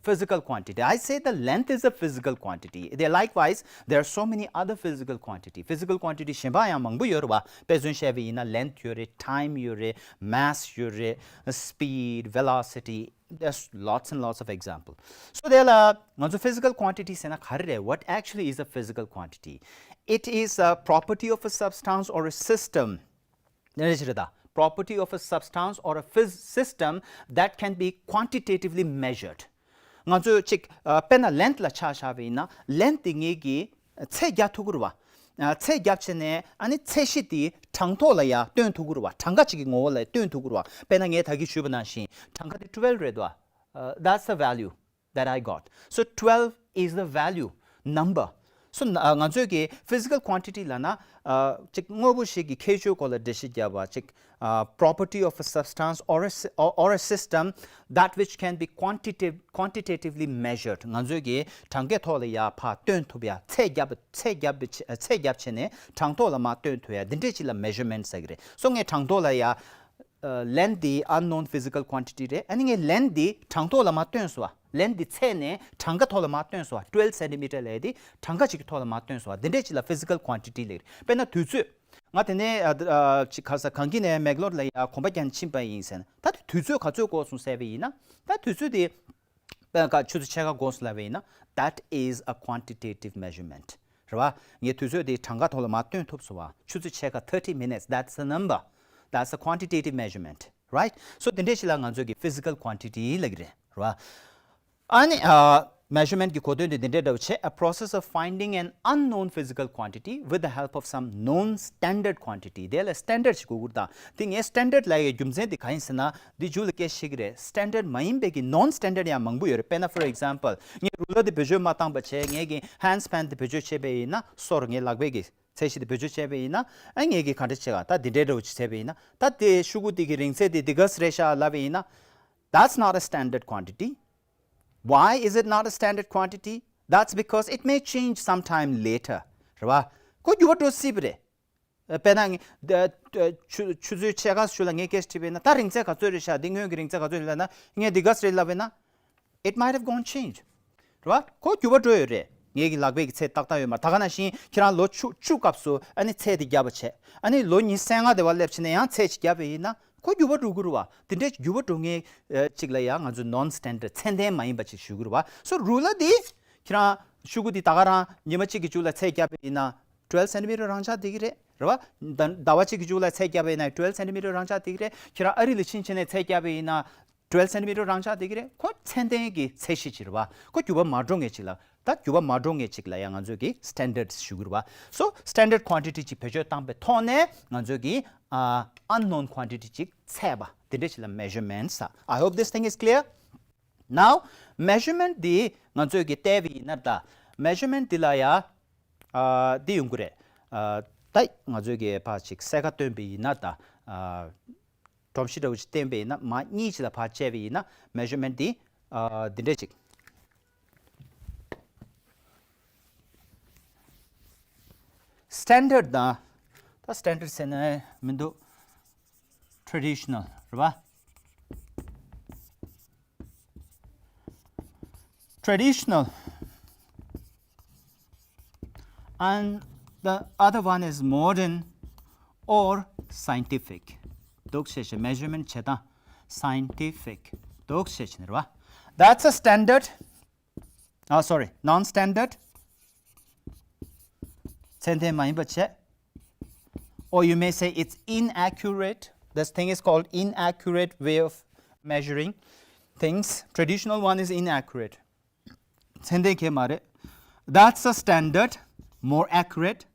Physical quantity. I say the length is a physical quantity. There, likewise, there are so many other physical quantity. Physical quantity གཞན་པ་ཡང་མང་པོ་ཡོད་རེད་བ། དཔེ་མཚོན་བཤད་པ་ཡིན་ན་length ཡོད་རེད། Time ཡོད་རེད། Mass ཡོད་རེད། Speed, velocity, there's lots and lots of example. So དེ་ལ་ང་ཚོ་physical quantity ཟེར་ན་ག་རེ་རེད། What actually is a physical quantity? It is a property of a substance or a system. ནས་རེད་ད། Property of a substance or a phys- system that can be quantitatively measured. ང་ཚོས་ཅིག་ཨ་དཔེར་ན་length ལ་ཆ་བཞག་པ་ཡིན་ན། Length དེ་ངེད་ཀྱིས་ ཚད་རྒྱག་ཐུབ་ཀྱི་རེད་བ། ཚད་རྒྱབ་བྱས་ནས་ཨ་ནི་ཚད་གཞི་དེ་གྲངས་ཐོ་ལ་ཡ་སྟོན་ཐུབ་ཀྱི་རེད་བ། གྲངས་ཀ་གཅིག་གི་ངོ་བོ་ལ་སྟོན་ཐུབ་ཀྱི་རེད་བ། དཔེར་ན་ངས་ད་གིན་ཞུས་པ་ནང་བཞིན་གྲངས་ཀ་དེ་twelve རེད་དོ། That's the value that I got. So twelve is the value, number. So ང་ཚོས་ཀྱི་physical quantity ལབ་ན་ཅིག་དངོས་པོ་ཞིག་གི་ཁྱད་ཆོས་སྐོར་ལ་འགྲེལ་བཤད་བརྒྱབ་པ་ཅིག property of a substance or a, or a system that which can be quantitative, quantitatively measured. ང་ཚོས་ཀྱི་གྲངས་ཀའི་ཐོག་ལ་ཡ་ཕར་སྟོན་ཐུབ་ཡ། ཚད་རྒྱབ་ཚད་རྒྱབ་ཚད་རྒྱབ་བྱས་ནས་གྲངས་ཐོག་ལ་མར་སྟོན་ཐུབ་ཡ། འདི་འདྲས་ཅིག་ལ་measurement ཟེར་གི་རེད། སོ་ངས་གྲངས་ཐོག་ལ་ཡ་length འདི་unknown physical quantity རེད། ཨ་ནི་ངས་length འདི་གྲངས་ཐོག་ལ་མར་སྟོན་སོང་བ། length འདི་ཚད་ནས་གྲངས་ཀ་ཐོག་ལ་མར་སྟོན་སོང་བ། twelve centimeter ལབ་ཡ་འདི་གྲངས་ཀ་ཅིག་གི་ཐོག་ལ་མར་སྟོན་སོང་བ། འདི་འདྲས་ཅིག་ལ་physical quantity ལབ་གི་རེད། དཔེར་ན་དུས་ཚོད། ང་དེ་ནས་ཨ་ཨ་ཅིག་ག་ས་གངས་སྐྱིད་ནས་མེག་ལོར་ལ་ཡ་གོམ་པ་རྒྱག་ནས་ཕྱིན་པ་ཡིན་ཟེར་ན། ད་དེ་དུས་ཚོད་ག་ཚོད་འགོར་སོང་ཟེར་བ་ཡིན་ན། ད་དུས་ཚོད་དེ་དཔེར་ན་ཆུ་ཚོད་ཕྱེད་ཀ་འགོར་སོང་ལབ་པ་ཡིན་ན། That is a quantitative measurement. རེད་བ། ངས་དུས་ཚོད་དེ་གྲངས་ཀ་ཐོག་ལ་མར་སྟོན་ཐུབ་སོང་བ། ཆུ་ཚོད་ཕྱེད་ཀ། thirty minutes, that's a number. That's a quantitative measurement, right? So དེ་འདྲས་ཞིག་ལ་ང་ཚོས་ཀྱི་physical quantity ལབ་གི་རེད། རེད་བ། ཨ་ནི་ཨ་measurement གི་གོ་དོན་དེ་འདི་འདྲའི་འདྲ་བོ་བྱས། A process of finding an unknown physical quantity with the help of some known standard quantity. དེ་ལ་standard ཞིག་དགོས་ཀྱི་རེད། ད་དེ་ངས་standard ལབ་ཡའི་རྒྱུ་མཚན་དེ་གང་ཡིན་ཟེར་ན། འདི་མཇུག་ལ་སྐད་ཆ་བཤད་ཀྱི་རེད། standard མ་ཡིན་པའི་གི་non standard ཡང་མང་པོ་ཡོད་རེད། དཔེར་ན་for example ངས་ruler དེ་བེད་སྤྱོད་མ་བཏང་པ་བྱས། ངས་ཀྱི་hands pan དེ་བེད་སྤྱོད་བྱས་པ་ཡིན་ན། སོར་ངའི་ལག་པའི་གི་ཚད་གཞི་དེ་བེད་སྤྱོད་བྱས་པ་ཡིན་ན། ཨ་ངས་ཀྱི་ག་འདྲ་བྱེད་ག་ད་འདི་འདྲའི་འདྲ་བོ་ཅིག་བྱས་པ་ཡིན་ན། ད་དེ་ཤུ་གུ་དེ་གི་རིང་ཚད་དེ་འདི་ག་ཚོད་རེད་ཤག་ལབ་པ་ཡིན་ན། That's not a standard quantity. Why is it not a standard quantity? That's because it may change sometime later. རེད་བ། ཁོ་འགྱུར་བ་འགྲོ་སྲིད་པ་རེད། དཔེར་ན་ངས་ད་ཆུ་ཆུ་ཚོད་ཕྱེད་ཀ་ཞིག་ལ་ངས་སྐད་ཆ་དྲིས་པ་ཡིན་ན། ད་རིང་ཚད་ག་ཚོད་རེད་ཤག་འདི་སྔོན་གྱི་རིང་ཚད་ག་ཚོད་རེད་ལབ་ན། ངས་འདི་ག་ཚོད་རེད་ལབ་པ་ཡིན་ན། It might have gone change. རེད་བ། ཁོ་འགྱུར་བ་འགྲོ་ཡོད་རེད། ངེད་ཀྱི་ལག་པའི་གི་ཚད་ཏག་ཏག་ཡོད་མ་རེད། ད་ག་ནང་བཞིན་ཁྱེད་རང་ལོ་བཅུ་བཅུ་སྐབས་སུ་ཨ་ནི་ཚད་དེ་བརྒྱབ་པ་བྱས། ཨ་ནི་ལོ་ཉི་ཤུ་རྩ་ལྔ་དེ་བ་སླེབས་ཕྱིན་ནས་ཡང་ཚད་ཅིག་བརྒྱབ་པ་ཡིན་ན། ཁོ་འགྱུར་བ་འགྲོ་གི་རེད་བ། དེ་འདྲའི་འགྱུར་བ་འགྲོ་མཁན་ཅིག་ལ་ཡང་ང་ཚོས་non standard ཚད་ལྡན་མ་ཡིན་པ་ཅིག་ཞུ་གི་རེད་བ། སོ་རུ་ལ་དེ་ཁྱེད་རང་ཤུ་གུ་དེ་ད་ག་རང་ཉི་མ་གཅིག་གི་མཇུག་ལ་ཚད་བརྒྱབ་པ་ཡིན་ན། twelve centimeter རང་ཆགས་བསྡད་ཀྱི་རེད། རེད་བ། ཟླ་ཟླ་བ་གཅིག་གི་མཇུག་ལ་ཚད་བརྒྱབ་པ་ཡིན་ན་twelve centimeter རང་ཆགས་བསྡད་ཀྱི་རེད། ཁྱེད་རང་ཨ་རི་ལ་ཕྱིན་ཕྱིན་ནས་ཚད་བརྒྱབ་པ་ཡིན་ན། twelve centimeter རང་ཆགས་བསྡད་ཀྱི་རེད། ཁོ་ཚད་ལྡན་གྱི་ཚད་གཞི་ཅིག་རེད་བ། ཁོ་འགྱུར་བ་མ་འགྲོ་མཁན་ཅིག་ལ། ད་འགྱུར་བ་མ་འགྲོ་མཁན་ཅིག་ལ་ཡང་ང་ཚོས་ཀྱི་standard ཞུ་གི་རེད་བ། So standard quantity ཅིག་བེད་སྤྱོད་བཏང་པའི་ཐོག་ནས་ང་ཚོས་ཀྱི་ཨ་unknown quantity ཅིག་ཚད་པ་དེ་འདྲ་ཞིག་ལ་measurement ཟེར། I hope this thing is clear. Now measurement འདི་ང་ཚོས་ཀྱི་བལྟས་པ་ཡིན་ན། ད་measurement འདི་ལ་ཡ་ཨ་འདི་ཡོང་གི་རེད། ཨ་ད་ང་ཚོས་ཀྱི་ཕར་ཅིག་གསལ་ཁ་སྟོན་པ་ཡིན་ན། ད་ཨ་སྒྲོམ་གཞི་འདྲ་བོ་ཅིག་བསྟན་པ་ཡིན་ན། མར་གཉིས་ཅིག་ལ་ཕར་བཅད་པ་ཡིན་ན། measurement འདི་ཨ་འདི་འདྲ་ཅིག standard དང་། ད་standard ཟེར་ན་མི་འདུག traditional རེད་བ། Traditional, and the other one is modern or scientific. འདུག་བྱས་བྱས་measurement བྱེད་སྟངས་scientific འདུག་བྱས་བྱས་ནི་རེད་བ། That's a standard. Ah, sorry, non-standard. ཚད་ལྡན་མ་ཡིན་པ་བྱས། Or you may say it's inaccurate. This thing is called inaccurate way of measuring things. Traditional one is inaccurate. ཚད་ལྡན་གང་ཡང་མ་རེད། That's a standard, more accurate.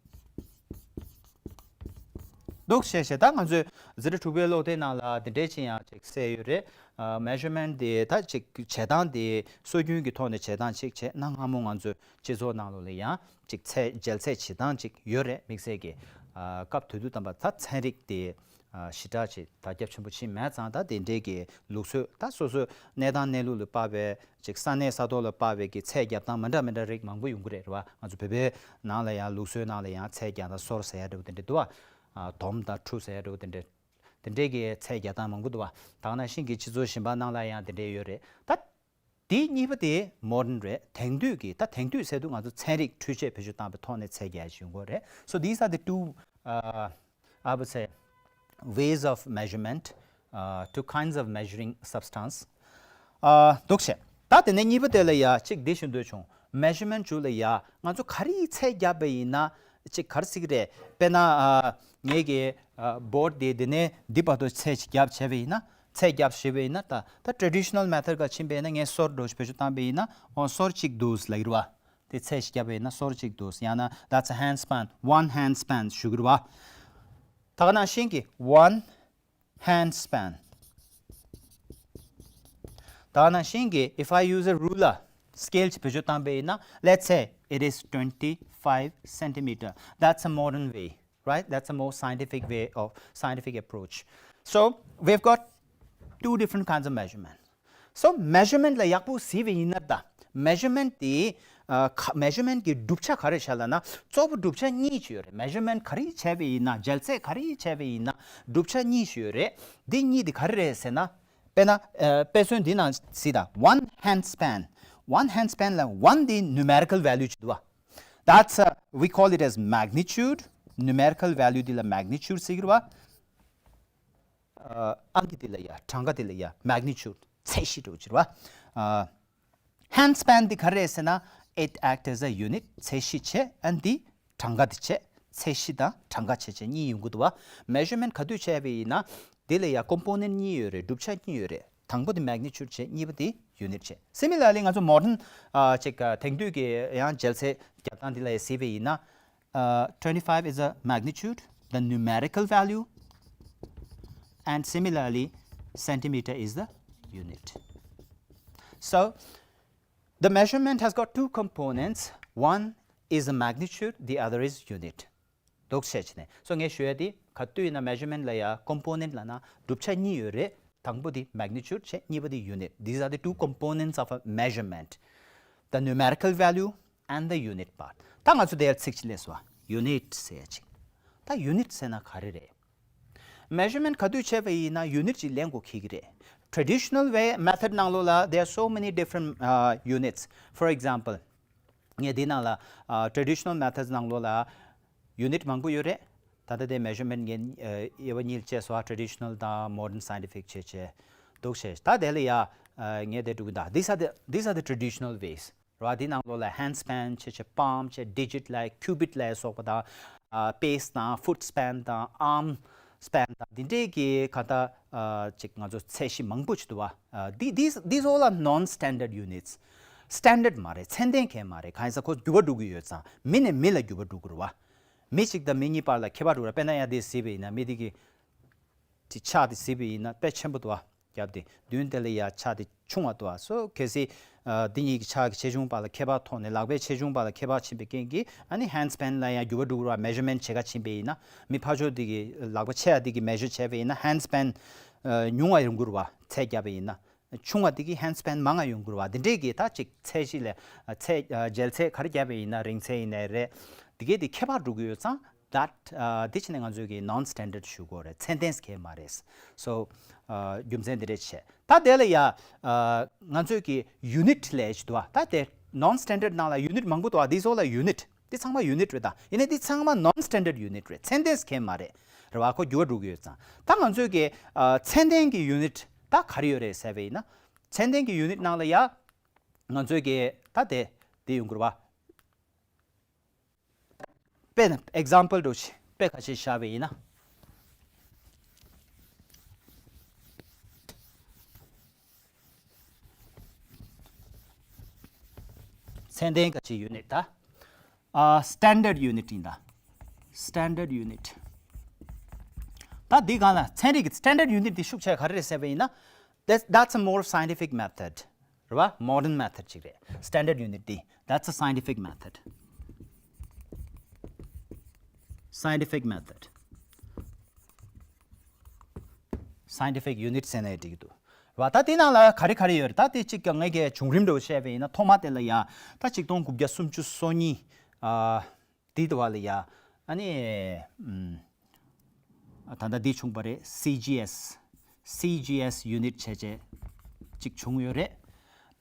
འདུག་བྱས་བྱས། ད་ང་ཚོས་འཛིན་གྲྭ་དྲུག་པའི་ཀློག་དེབ་ནང་ལ་འདི་འདྲས་ཅིག་ཡང་ཅིག་གསལ་ཡོད་རེད། ཨ་measurement དེ་ད་ཅིག་བྱེད་སྟངས་དེ་སྲོལ་རྒྱུན་གྱི་ཐོག་ནས་བྱེད་སྟངས་ཅིག་བྱས། གནའ་སྔ་མོ་ང་ཚོའི་སྤྱི་ཚོགས་ནང་ལོགས་ལ་ཡང་ཅིག་ཚད་འཇལ་ཚད་བྱེད་སྟངས་ཅིག་ཡོད་རེད། དམིགས་བསལ་གྱི་ཨ་སྐབས་དེ་དུས་ཙམ་པ་ད་ཚན་རིག་དེ་ཨ་ཞེ་དྲག་ཅིག་དར་ཁྱབ་ཆེན་པོ་ཕྱིན་མེད་ཙང་། ད་དེ་འདྲའི་གི་ལུགས་སྲོལ། ད་སོ་སོའི་གནས་སྟངས་གནས་ལུགས་ལ་དཔག་པའི་ཅིག་ས་གནས་ས་ཐོག་ལ་དཔག་པའི་གི་ཚད་རྒྱབ་སྟངས་མི་འདྲ་མི་འདྲ་རིགས་མང་པོ་ཡོང་གི་རེད། རེད་བ། ང་ཚོ་བོད་པའི་ནང་ལ་ཡང་ལུགས་སྲོལ་ནང་ལ་ཡང་ཚད་རྒྱག་སྟངས་སོར་ཟེར་ཡ་འདྲ་བོ་དེ་འདྲ་འདུག་བ། ཨ་དོམ་དང་ཁྲུ་ཟེར་ཡ་འདྲ་བོ་དེ་འདྲ། དེ་འདྲའི་གི་ཚད་རྒྱག་སྟངས་མང་པོ་འདུག་བ། ད་ག་ནང་བཞིན་གྱི་སྤྱི་ཚོགས་གཞན་པ་ནང་ལ་ཡང་དེ་འདྲའི་ཡོད་རེད། ད་དེ་གཉིས་པ་དེ་modern རེད། དེང་དུས་ཀྱི། ད་དེང་དུས་ཟེར་དུས་ང་ཚོ་ཚན་རིག་འཕྲུལ་ཆས་བེད་སྤྱོད་བཏང་པའི་ཐོག་ནས་ཚད་རྒྱག་ཡ་ཞིག་ཡོང་གི་རེད། So these are the two, uh, I would say, ways of measurement, uh, two kinds of measuring substance. ཨ་འདུག་བྱས། ད་དེ་ནས་གཉིས་པ་དེ་ལ་ཡ་ཅིག་འདི་ཞུ་འདོད་བྱུང་། measurement ཅིག་ལ་ཡ་ང་ཚོ་ག་རེ་ཚད་རྒྱབ་པ་ཡིན་ན་ཅིག་ག་རེ་ཟེར་གི་རེད། དཔེར་ན་ཨ་ངེད་ཀྱི་ཨ་board དེ་འདི་ནས་འདི་བར་དུ་ཚད་ཅིག་རྒྱབ་བྱས་པ་ཡིན་ན། ཚད་རྒྱབ་བྱས་པ་ཡིན་ན། ད་ད་traditional method ག་ཕྱིན་པ་ཡིན་ན། ངས་སོར་འདྲ་བོ་ཞིག་བེད་སྤྱོད་བཏང་པ་ཡིན་ན། འོ་སོར་གཅིག་འདུག་ལབ་ཀྱི་རེད་བ། དེ་ཚད་ཞིག་བརྒྱབ་པ་ཡིན་ན་སོར་གཅིག་འདུག་ཡང་ན་that's a hand span, one hand span ཞུ་གི་རེད་བ། ད་ག་ནང་བཞིན་གྱི་one hand span. ད་ག་ནང་བཞིན་གྱི if I use a ruler, scale ཅིག་བེད་སྤྱོད་བཏང་པ་ཡིན་ན let's say it is twenty five centimeter. That's a modern way, right? That's a more scientific way of scientific approach. So we've got two different kinds of measurement. So measurement ལ་ཡག་པོ་གཟིགས་པ་ཡིན་ན་ད་measurement དེ་ཨ་ཁ་measurement གི་གྲུབ་ཆ་ག་རེ་བྱ་ལབ་ན་གཙོ་བོ་གྲུབ་ཆ་གཉིས་ཅིག་ཡོད་རེད། measurement ག་རེ་བྱས་པ་ཡིན་ན་འཇལ་ཚད་ག་རེ་བྱས་པ་ཡིན་ན་གྲུབ་ཆ་གཉིས་ཅིག་ཡོད་རེད། འདི་གཉིས་དེ་ག་རེ་རེད་ཟེར་ན་དཔེར་ན་ཨ་དཔེ་མཚོན་འདི་ནང་གཟིགས་དང་། one hand span, one hand span ལ་one དེ་numerical value ཅིག་འདུག་བ། That's a, we call it as magnitude. Numerical value འདི་ལ་magnitude ཟེར་གྱི་རེད་བ། ཨ་ཨང་ཀི་དེ་ལ་ཡ་གྲངས་ཀ་དེ་ལ་ཡ་magnitude ཚད་གཞི་འདྲ་བོ་ཅིག་རེད་བ། ཨ་hand span དེ་ག་རེ་རེད་ཟེར་ན་it act as a unit. ཚད་གཞི་བྱས། ཨ་འདི་གྲངས་ཀ་དེ་བྱས། ཚད་གཞི་དང་གྲངས་ཀ་བྱས་བྱས་གཉིས་ཡོང་གི་འདུག་བ། measurement ག་དུས་བྱས་པ་ཡིན་ན་དེ་ལ་ཡ་component གཉིས་ཡོད་རེད། གྲུབ་ཆ་གཉིས་ཡོད་རེད། དང་པོ་དེ་magnitude བྱས། གཉིས་པ་དེ་unit བྱས། Similarly ང་ཚོ་modern ཨ་ཅིག་ཨ་དེང་དུས་ཀྱི་ཡང་འཇལ་ཚད་རྒྱག་སྟངས་དེ་ལ་ཡ་གཟིགས་པ་ཡིན་ན། Uh, twenty-five is a magnitude, the numerical value, and similarly, centimeter is the unit. So, the measurement has got two components. One is the magnitude, the other is unit. འདུག་བྱས་བྱས་ནས། So ངས་ཞུ་ཡ་དེ་ག་དུས་ཡིན་ན་measurement ལ་ཡ་component ལབ་ན་གྲུབ་ཆ་གཉིས་ཡོད་རེད། དང་པོ་དེ་magnitude བྱས། གཉིས་པ་དེ་unit. These are the two components of a measurement. The numerical value and the unit part. ད་ང་ཚོ་དེར་ཚིག་ཅིག་སླེབས་སོང་བ། unit ཟེར་ཡ་ཅིག་ད་unit ཟེར་ན་ག་རེ་རེད། measurement ག་དུས་བྱས་པ་ཡིན་ན་unit ཅིག་ལེན་དགོས་ཁེལ་གྱི་རེད། Traditional way method ནང་ལོགས་ལ་there are so many different uh, units. For example, ངས་འདི་ནང་ལ་ཨ་traditional methods ནང་ལོགས་ལ་unit མང་པོ་ཡོད་རེད། ད་ལྟ་དེ་measurement ངས་ཨ་དབྱེ་བ་གཉིས་ལ་ཕྱེ་སོང་། traditional དང་modern scientific བྱས་བྱས་འདུག་བྱས། ད་དེ་ལ་ཡ་ཨ་ངས་དེ་འགྲོ་གི་ད། These are the, these are the traditional ways ར། འདི་ནང་ལོགས་ལ་hand span བྱས་བྱས་palm བྱས། digit ལ་cubit ལ་སོགས་པ་དང་ཨ་pace དང་foot span དང་arm span དང་འདི་འདྲའི་གི་ག་ད་ཨ་ཅིག་ང་ཚོ་ཚད་གཞི་མང་པོ་ཅིག་འདུག་བ། ཨ་འདི་these, these all are non standard units. standard མ་རེད། ཚད་ལྡན་གང་ཡང་མ་རེད། གང་ཡིན་ཟེར་ན་ཁོ་འགྱུར་བ་འགྲོ་གི་ཡོད་ཙང་། མི་ནས་མི་ལ་འགྱུར་བ་འགྲོ་གི་རེད་བ། མི་གཅིག་དང་མི་གཉིས་བར་ལ་ཁྱད་པར་འགྲོ་གི་རེད། དཔེར་ན་ཡ་དེ་གཟིགས་པ་ཡིན་ན་མི་དེ་གི་དེ་ཕྱག་དེ་གཟིགས་པ་ཡིན་ན་དཔེ་ཆེན་པོ་འདུག་བ། རྒྱབ་དེ་མདུན་དེ་ལ་ཡ་ཕྱག་དེ་ཆུང་བ་འདུག་བ། སོ་གལ་སྲིད་ཨ་འདི་གཉིས་ཀྱི་ཕྱག་གི་ཆེ་ཆུང་བར་ལ་ཁྱད་པར་ཐོག་ནས་ལག་པའི་ཆེ་ཆུང་བར་ལ་ཁྱད་པར་ཕྱིན་པའི་རྐྱེན་གྱིས་ཨ་ནི་hand span ལ་ཡང་འགྱུར་བ་འགྲོ་གི་རེད་བ། measurement བྱེད་ག་ཕྱིན་པ་ཡིན་ན། མི་ཕར་ཕྱོགས་དེ་གི་ལག་པ་ཆེ་བ་དེ་གི་measure བྱས་པ་ཡིན་ན་hand span ཨ་ཉུང་བ་ཡོང་གི་རེད་བ། ཚད་བརྒྱབ་པ་ཡིན་ན། ཆུང་བ་དེ་གི་hand span མང་བ་ཡོང་གི་རེད་བ། དེ་འདྲས་ཀྱི་ད་ཅིག་ཚད་གཞི་ལ་ཚད་འཇལ་ཚད་ག་རེ་བརྒྱབ་པ་ཡིན་ན། རིང་ཚད་ཡིན་ནའི་རེད། དེ་གས་དེ་ཁྱད་པར་འགྲོ་གི་ཡོད་ཙང་། that དེ་ཕྱིན་ནས་ང་ཚོས་ཀྱི་non standard ཞུ་དགོས་རེད། ཚད་ལྡན་གང་ཡང་མ་རེད། so རྒྱུ་མཚན་དེ་འདྲས་བྱས། ད་དེ་ལ་ཡ་ང་ཚོས་ཀྱི་unit ལབ་ཅིག་འདུག་བ། ད་དེ་non standard ནང་ལ་unit མང་པོ་འདུག་བ། these all are unit. འདི་ཚང་མ་unit རེད། ད་ཡིན་ནའི་འདི་ཚང་མ་non standard unit རེད། ཚད་ལྡན་གང་ཡང་མ་རེད། རེད་བ། ཁོ་འགྱུར་བ་འགྲོ་གི་ཡོད་ཙང་། ད་ང་ཚོས་ཀྱི་ཚད་ལྡན་གྱི་unit ད་ག་རེ་ཡོད་རེད་ཟེར་བ་ཡིན་ན། ཚད་ལྡན་གྱི་unit ནང་ལ་ཡ་ང་ཚོས་ཀྱི་ད་དེ་འདི་ཡོང་གི་རེད་བ། དཔེར་ན་example འདྲ་བོ་ཞིག་དཔེ་ཁ་ཤས་བཞག་པ་ཡིན་ན། ཚད་ལྡན་ཁ་ཤས་unit ད། ཨ་standard unit ཡིན་ད། standard unit. ད་འདི་སྒང་ལ་ཚན་རིག་གི་standard unit འདི་ཤུགས་ཆེ་ག་རེ་རེད་ཟེར་བ་ཡིན་ན། that's, that's a more scientific method. རེད་བ། modern method ཅིག་རེད། standard unit འདི། that's a scientific method. scientific method. scientific unit ཟེར་ནའི་འགྲིག་གི་འདུག་རེད་བ། ད་དེ་ནང་ལ་ག་རེ་ག་རེ་ཡོད་རེད། ད་དེ་གཅིག་ངས་ཀྱི་བྱུང་རིམ་འདྲ་བོ་བཤད་པ་ཡིན་ན། ཐོག་མ་དེ་ལ་ཡ་ད་གཅིག་སྟོང་དགུ་བརྒྱ་སུམ་ཅུ་སོ་གཉིས་ཨ་དེ་དུས་བ་ལ་ཡ། ཨ་ནི་ཨམ། ད་ལྟ་འདི་བྱུང་བ་རེད། སི་ཇི་ཨེས། སི་ཇི་ཨེས་unit བྱས་བྱས་གཅིག་བྱུང་ཡོད་རེད།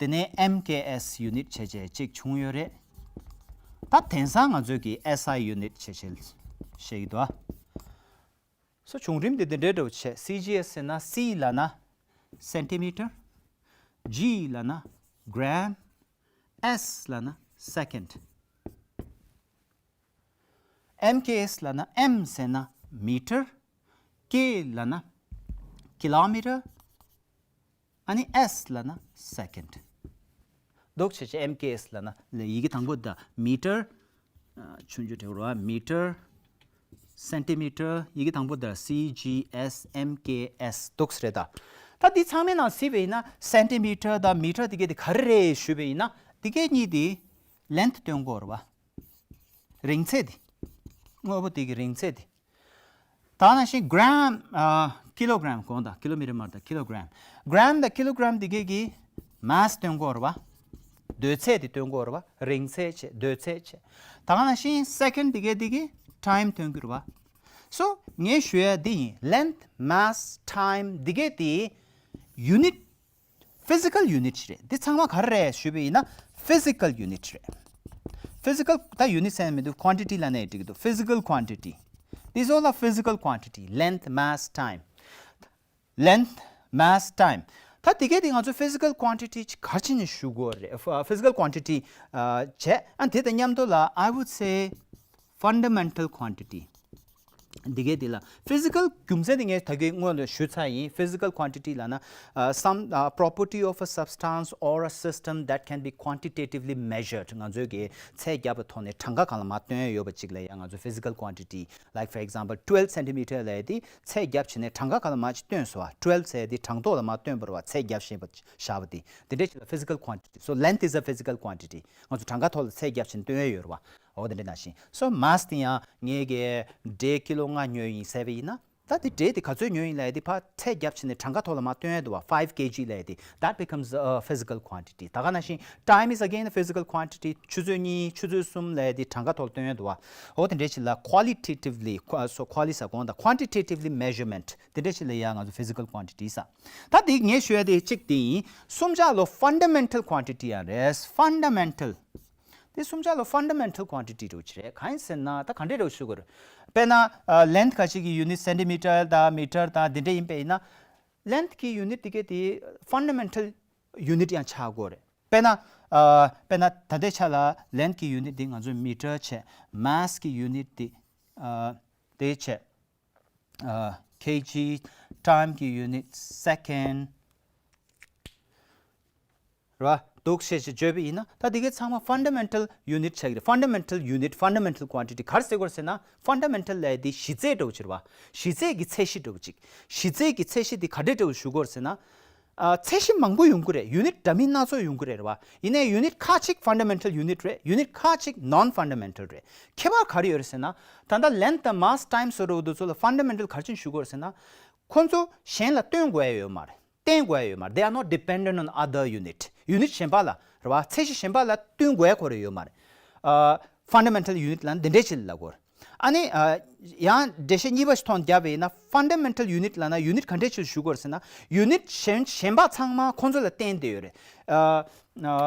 དེ་ནས་ཨེམ་ཀེ་ཨེས་unit བྱས་བྱས་གཅིག་བྱུང་ཡོད་རེད། ད་དེང་སང་ང་ཚོས་ཀྱི་ཨེས་ཨའི་unit བྱས་བྱས་བཤད་ཀྱི་འདུག་ཨ། སོ་བྱུང་རིམ་དེ་འདི་འདྲའི་འདྲ་བོ་བྱས། སི་ཇི་ཨེས་ཟེར་ན། སི་ལབ་ན་centimeter, G ལབ་ན་gram, S ལབ་ན་second. ཨེམ་ཀེ་ཨེས་ལབ་ན། M ཟེར་ན་meter, K ལབ་ན་kilometer, ཨ་ནི་S ལབ་ན་second. འདུག་བྱས་བྱས་ཨེམ་ཀེ་ཨེས་ལབ་ན་ལས་ཡི་གེ་དང་པོ་ད་མི་ཊར། ཆུང་ཆུང་དྲི་བ་མི་ཊར། སེན་ཊི་མི་ཊར། ཡི་གེ་དང་པོ་ད་སི་ཇི་ཨེས་ཨེམ་ཀེ་ཨེས་འདུག་སེ་རེད་ད། ད་འདི་ཚང་མའི་ནང་གཟིགས་པ་ཡིན་ན་སེན་ཊི་མི་ཊར་དང་མི་ཊར་དེ་གས་དེ་ག་རེ་རེད་ཞུས་པ་ཡིན་ན་དེ་གས་གཉིས་དེ་ལེན་ཐི་སྟོན་གྱི་ཡོད་རེད་བ། རིང་ཚད་དེ། དངོས་པོ་དེ་གི་རིང་ཚད་དེ། ད་ནང་བཞིན་གྲམ། ཨ། ཀི་ལོ་གྲམ་གོང་དང་ཀི་ལོ་མི་ཊར་མ་རེད་ད་ཀི་ལོ་གྲམ། གྲམ་དང་ཀི་ལོ་གྲམ་དེ་གས་ཀྱི་མཱས་སྟོན་གྱི་ཡོད་རེད་བ། འདོད་ཚད་དེ་སྟོན་གྱི་ཡོད་རེད་བ། རིང་ཚད་བྱས་འདོད་ཚད་བྱས། ད་ནང་བཞིན་སེ་ཀེན་དེ་གས་དེ་གི་ཊའིམ་སྟོན་གྱི་ཡོད་རེད་བ། སོ་ངས་ཞུ་ཡ་འདི་ཡིན། ལེན་ཐི། མཱས། ཊའིམ་དེ་གས་དེ་ཡུ་ནིཊ། ཕི་ཟི་ཀལ་ཡུ་ནིཊ་རེད། འདི་ཚང་མ་ག་རེ་རེད་ཞུས་པ་ཡིན་ན་ཕི་ཟི་ཀལ་ཡུ་ནིཊ་རེད། ཕི་ཟི་ཀལ་ད་ཡུ་ནིཊ་ཟེར་ན་མི་འདུག་ཀོན་ཊི་ཊི་ལབ་ནའི་འགྲིག་གི་འདུག physical quantity. These all are physical quantity. Length, mass, time. Length, mass, time. ད་དེ་གས་དེ་ང་ཚོ་physical quantity ག་རེ་བྱས་ནས་ཞུ་དགོས་རེད། ཕི་ཟི་ཀལ་ཀོན་ཊི་ཊི་བྱས། ཨ་དེ་དང་མཉམ་དུ་ལ་I would say fundamental quantity. འདི་གའི་འདི་ལ་ཕི་ཟི་ཀལ་རྒྱུ་མཚན་དེ་ངས་ད་གིན་སྔོན་ལ་ཞུས་ཚར་ཡིན། Physical quantity ལབ་ན་ཨ་some ཨ་property of a substance or a system that can be quantitatively measured. ང་ཚོས་ཀྱི་ཚད་བརྒྱབ་པའི་ཐོག་ནས་གྲངས་ཀ་སྒང་ལ་མར་སྟོན་ཡ་ཡོད་པ་ཅིག་ལ་ཡང་ང་ཚོས་physical quantity, like for example twelve centimeter ལབ་ཡ་དེ་ཚད་བརྒྱབ་བྱས་ནས་གྲངས་ཀ་སྒང་ལ་མར་ཅིག་སྟོན་སོང་བ། Twelve ཟེར་ཡ་དེ་གྲངས་ཐོ་ལ་མར་སྟོན་པ་རེད་བ། ཚད་བརྒྱབ་བཞག་པ་བཞག་པ་དེ་དེ་འདྲ་ཞིག་ལ་physical quantity. So length is a physical quantity. ང་ཚོ་གྲངས་ཀ་ཐོག་ལ་ཚད་བརྒྱབ་བྱས་ནས་སྟོན་ཡ་ཡོད་རེད་བ། འོ་དེ་འདྲ་ནང་བཞིན། So mass དེ་ཡང་ངས་ཀྱི་འབྲས་ཀི་ལོ་ལྔ་ཉོས་ཡིན་ཟེར་བ་ཡིན་ན། ད་དེ་འབྲས་དེ་ག་ཚོད་ཉོས་ཡིན་ལབ་ཡ་དེ་ཕར་ཚད་བརྒྱབ་བྱས་ནས་གྲངས་ཀ་ཐོག་ལ་མར་སྟོན་ཡ་འདུག་བ། Five kg ལབ་ཡ་དེ། That becomes a physical quantity. ད་ག་ནང་བཞིན་time is again a physical quantity. ཆུ་ཚོད་གཉིས་ཆུ་ཚོད་གསུམ་ལབ་ཡ་དེ་གྲངས་ཀ་ཐོག་ལ་སྟོན་ཡ་འདུག་བ། འོ་དེ་འདྲ་ཞིག་ལ་qualitatively qua- so quali ཟེར་གོང་དང་quantitatively measurement དེ་འདྲ་ཞིག་ལ་ཡ་ང་ཚོ་physical quantity ཟེར། ད་དེ་ངས་ཞུ་ཡ་དེ་གཅིག་དེ་ཡིན། གསུམ་ཆ་ལོ་fundamental quantity ཡང་རེད། Fundamental དེ་གསུམ་ཆ་ལོ་fundamental quantity འདྲ་བོ་ཅིག་རེད། གང་ཡིན་ཟེར་ན་ད་ག་འདྲས་འདྲ་བོ་ཞུ་དགོས་རེད། དཔེར་ན་ཨ་length ག་ཅིག་གི་unit centimeter དང་meter དང་དེ་འདྲས་ཡིན་པས་ཡིན་ན། Length གི་unit དེ་གས་དེ་fundamental unit ཡང་ཆགས་དགོས་རེད། དཔེར་ན་ཨ་དཔེར་ན་ད་ལྟའི་ཆ་ལ་length གི་unit དེ་ང་ཚོས་meter བྱས། Mass གི་unit དེ་ཨ་དེ་བྱས། ཨ་kg, time གི་unit second རེད་བ། འདུག་སེ་བྱས་བརྗོད་པ་ཡིན་ན་ད་དེ་གའི་ཚང་མ་fundamental unit ཆགས་ཀྱི་རེད། Fundamental unit, fundamental quantity ག་རེ་ཟེར་དགོས་རེད་ཟེར་ན། Fundamental ལབ་ཡ་དེ་གཞི་རྩའི་འདྲ་བོ་ཅིག་རེད་བ། གཞི་རྩའི་གི་ཚད་གཞི་འདྲ་བོ་ཅིག་གཞི་རྩའི་གི་ཚད་གཞི་དེ་ག་འདྲས་འདྲ་བོ་ཞུ་དགོས་རེད་ཟེར་ན། ཨ་ཚད་གཞི་མང་པོ་ཡོང་གི་རེད། unit འདྲ་མིན་སྣ་ཚོགས་ཡོང་གི་རེད་བ། ཡིན་ནའི་unit ཁག་ཅིག་fundamental unit རེད། unit ཁག་ཅིག་non fundamental རེད། ཁྱད་པར་ག་རེ་ཡོད་རེད་ཟེར་ན། ད་ལྟ་length དང་mass, time སོགས་འདྲ་བོ་དེ་ཚོ་ལ་fundamental ག་རེ་བྱས་ནས་ཞུ་དགོས་རེད་ཟེར་ན། ཁོ་ཚོ་གཞན་ལ་བརྟེན་དགོས་ཡ་ཡོད་མ་རེད། བརྟེན་དགོས་ཡ་ཡོད་མ་རེད། They are not dependent on other unit. unit གཞན་པ་ལ་རེད་བ། ཚད་གཞི་གཞན་པ་ལ་བསྟུན་དགོས་ཡ་ཁོ་རང་ཡོད་མ་རེད། ཨ་fundamental unit ལབ་ན་འདི་འདྲས་ཅིག་ལ་གོ་རེད། ཨ་ནི་ཨ་ཡང་འགྲེལ་བཤད་གཉིས་པ་ཞིག་ཐོག་ནས་བརྒྱབ་པ་ཡིན་ན། fundamental unit ལབ་ན་unit ག་འདྲས་ཅིག་ཞུ་དགོས་རེད་ཟེར་ན། unit གཞན་གཞན་པ་ཚང་མ་ཁོ་ཚོ་ལ་བརྟེན་བསྡད་ཡོད་རེད། ཨ་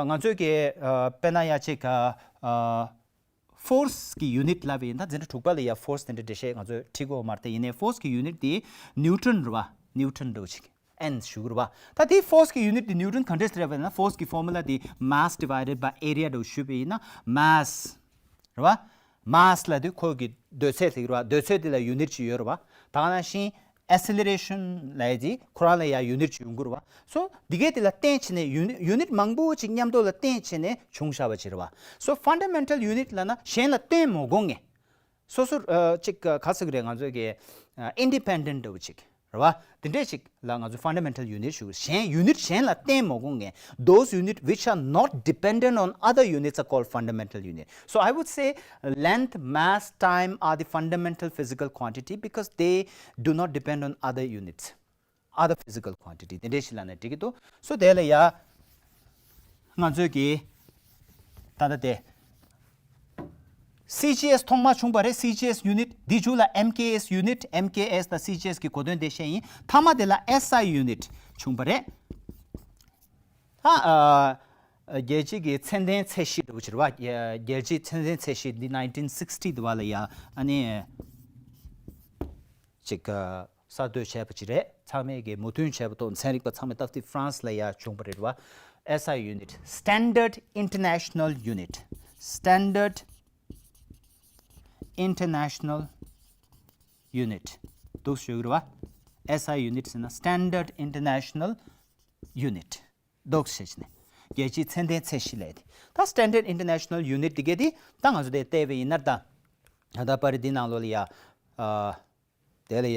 ང་ཚོས་ཀྱི་ཨ་དཔེར་ན་ཡ་གཅིག་ཨ་ཨ་force གི་unit ལབ་པ་ཡིན་ན། འཛིན་གྲྭ་དྲུག་པ་ལ་ཡ་force དེ་འདྲ་འགྲེལ་བཤད་ང་ཚོས་ཁྲིད་ཀྱི་ཡོད་མ་རེད་དེ། ཡིན་ནའི་force གི་unit དེ་newton རེད་བ། newton འདྲ་བོ་ཅིག N ཞུ་གི་རེད་བ། ད་དེ་force གི་unit དེ་newton ག་འདྲས་རེད་བ་ན། force གི་formula དེ་mass divided by area འདྲ་བོ་ཞུས་པ་ཡིན་ན། mass རེད་བ། mass ལབ་དུས་ཁོ་གི་འདོད་ཚད་དེ་རེད་བ། འདོད་ཚད་དེ་ལ་unit ཅིག་ཡོད་རེད་བ། ད་ག་ནང་བཞིན་acceleration ལབ་ཡ་དེ་ཁོ་རང་ལ་ཡ་unit ཅིག་ཡོང་གི་རེད་བ། so འདི་གས་དེ་ལ་བརྟེན་བྱས་ནས་unit unit མང་པོ་ཅིག་མཉམ་དུ་ལ་བརྟེན་བྱས་ནས་བྱུང་བཞག་པ་ཅིག་རེད་བ། so fundamental unit ལབ་ན་གཞན་ལ་བརྟེན་མ་དགོས་ངེས། སོ་སོ་ཨ་ཅིག་ག་ཟེར་གི་རེད། ང་ཚོའི་གི་ཨ་independent འདྲ་བོ་ཅིག་རེད་བ། དེ་འདྲས་ཅིག་ལ་ང་ཚོ་fundamental unit ཞུ་གི། གཞན་unit གཞན་ལ་བརྟེན་མ་དགོས་ངེས། Those unit which are not dependent on other units are called fundamental unit. So I would say length, mass, time are the fundamental physical quantity because they do not depend on other units, other physical quantity དེ་འདྲས་ཞིག་ལབ་ན་འགྲིག་གི་འདུག so དེ་ལ་ཡ་ང་ཚོས་ཀྱི་ད་ལྟ་དེ་C G S ཐོག་མ་བྱུང་བ་རེད། C G S unit འདི་མཇུག་ལ M K S unit, M K S དང་C G S གི་གོ་དོན་དེ་བཤད་ཡིན། མཐའ་མ་དེ་ལ S I unit བྱུང་བ་རེད། ད་ཨ་རྒྱལ་སྤྱི་གི་ཚད་ལྡན་ཚད་གཞི་འདྲ་བོ་ཅིག་རེད་བ། རྒྱལ་སྤྱིའི་ཚད་ལྡན་ཚད་གཞི་འདི་nineteen sixty དུ་བ་ལ་ཡ་ཨ་ནི་ཅིག་གསར་གཏོད་བྱས་པ་ཅིག་རེད། ཚང་མས་ཀྱི་མོས་མཐུན་བྱས་པ་དང་ཚན་རིག་པ་ཚང་མས་བརྟག་དཔྱད། France ལ་ཡ་བྱུང་བ་རེད་བ། S I unit, standard international unit, standard international unit འདུག་ཞུ་གི་རེད་བ། S I unit ཟེར་ན་standard international unit འདུག་ཞེས་ནས། རྒྱལ་སྤྱིའི་ཚད་ལྡན་ཚད་གཞི་ལབ་དེ། ད་Standard International Unit་དེ་གས་དེ་ད་ང་ཚོ་དེ་བལྟས་པ་ཡིན་ན་ད། ད་ལྟ་པར་རིས་འདི་ནང་ལོགས་ལ་ཡ། ཨ། དེ་ལ་ཡ།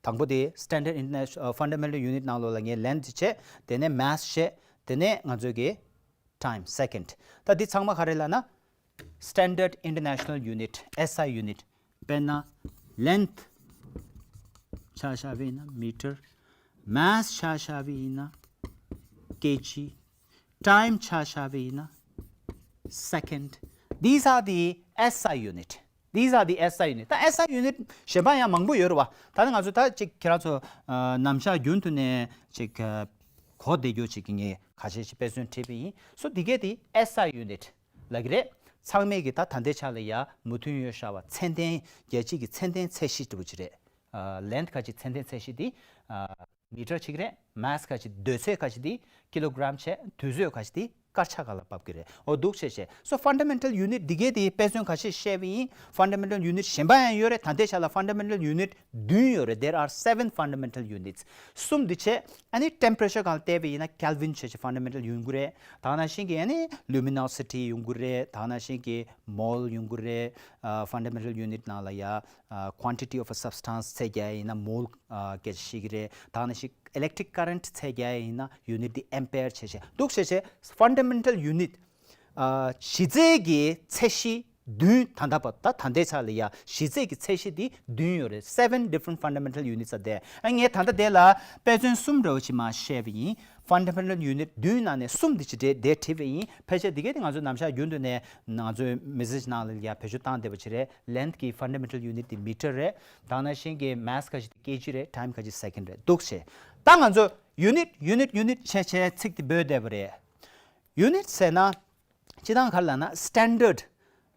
དང་པོ་དེ་Standard International Fundamental Unit་ནང་ལོགས་ལ་ངས་length་བྱས། དེ་ནས་mass་བྱས། དེ་ནས་ང་ཚོ་གི་time second། ད་འདི་ཚང་མ་ག་རེ་ལབ་ན། Standard International Unit, S I unit. དཔེར་ན་length་ཆ་བཞག་པ་ཡིན་ན་meter, mass་ཆ་བཞག་པ་ཡིན་ན་kg, time་ཆ་བཞག་པ་ཡིན་ན་second. These are the S I unit. These are the S I unit. ད་S I unit་གཞན་པ་ཡང་མང་པོ་ཡོད་རེད་བ། ད་ནི་ང་ཚོ་ད་ཅིག་ཁྱེད་རང་ཚོ་ནམ་ཞག་རྒྱུན་དུ་ནས་ཅིག་གོ་བསྡད་རྒྱུ་ཅིག་གི་ངས་ཁ་ཤས་ཤིག་དཔེ་མཚོན་བྲིས་པ་ཡིན། So་འདི་གས་དེ་S I unit་ལབ་ཀྱི་རེད། ཚང་མས་ཀྱི་ད་ད་ལྟའི་ཆ་ལ་ཡ་མོས་མཐུན་ཡོད་ཤག་བ། ཚད་ལྡན་རྒྱལ་སྤྱི་གི་ཚད་ལྡན་ཚད་གཞི་འདྲ་པོ་ཅིག་རེད། length་ཁ་ཅིག་ཚད་ལྡན་ཚད་གཞི་དེ་meter་ཅིག་རེད། mass་ཁ་ཅིག་འདོད་ཚད་ཁ་ཅིག་དེ་kilogram་བྱས། དུས་ཚོད་ཁ་ཅིག་དེ་དཀར་ཆག་སྒང་ལ་བབས་ཀྱི་རེད། འོ་འདུག་བྱས་བྱས། So fundamental unit་འདི་གས་དེ་དཔེ་མཚོན་ཁ་ཤས་བཤད་པ་ཡིན། Fundamental unit་གཞན་པ་ཡང་ཡོད་རེད། ད་ལྟའི་ཆ་ལ་fundamental unit་བདུན་ཡོད་རེད། There are seven fundamental units. གསུམ་འདི་བྱས། ཨ་ནི་temperature་སྒང་ལ་བལྟས་པ་ཡིན་ན་Kelvin་བྱས་བྱས་fundamental ཡོང་གི་རེད། ད་ག་ནང་བཞིན་གྱི་ཨ་ནི་luminosity་ཡོང་གི་རེད། ད་ག་ནང་བཞིན་གྱི་mole་ཡོང་གི་རེད། ཨ། fundamental unit་ནང་ལ་ཡ། ཨ། quantity of a substance་ཚད་རྒྱག་ཡ་ཡིན་ན་mole་ཨ་སྐད་ཆ་བཤད་ཀྱི་རེད། ད་ག་ནང་བཞིན་electric current་ཚད་རྒྱག་ཡ་ཡིན་ན་unit་དེ་ampere་བྱས་བྱས་འདུག་བྱས་བྱས། Fundamental unit་ཨ་གཞི་རྩའི་གི་ཚད་གཞི་བདུན། ད་ལྟ་བར་ད་ད་ལྟའི་ཆ་ལ་ཡ་གཞི་རྩའི་གི་ཚད་གཞི་དེ་བདུན་ཡོད་རེད། Seven different fundamental units are there. ཨ། ངས་ད་ལྟ་དེ་ལ་དཔེ་མཚོན་གསུམ་འདྲ་པོ་ཅིག་མར་བཤད་པ་ཡིན། Fundamental unit་བདུན་ནང་ནས་གསུམ་དེ་ཅིག་དེ་བྲིས་པ་ཡིན། ཕལ་ཆེར་དེ་གས་དེ་ང་ཚོ་ནམ་ཞག་རྒྱུན་དུ་ནས་ང་ཚོའི་message་ནང་ལ་ཡ་བེད་སྤྱོད་བཏང་བསྡད་པ་ཅིག་རེད། Length་གི་fundamental unit་དེ་meter་རེད། ད་ག་ནང་བཞིན་གྱི་mass་ཁ་ཅིག་དེ་kg་རེད། Time་ཁ་ཅིག་second་རེད། འདུག་བྱས། ད་ང་ཚོ་unit unit unit་བྱས་བྱས་ཚིག་དེ་འབོད་བསྡད་པ་རེད། Unit་ཟེར་ན། སྤྱིར་བཏང་ག་རེ་ལབ་ན་standard,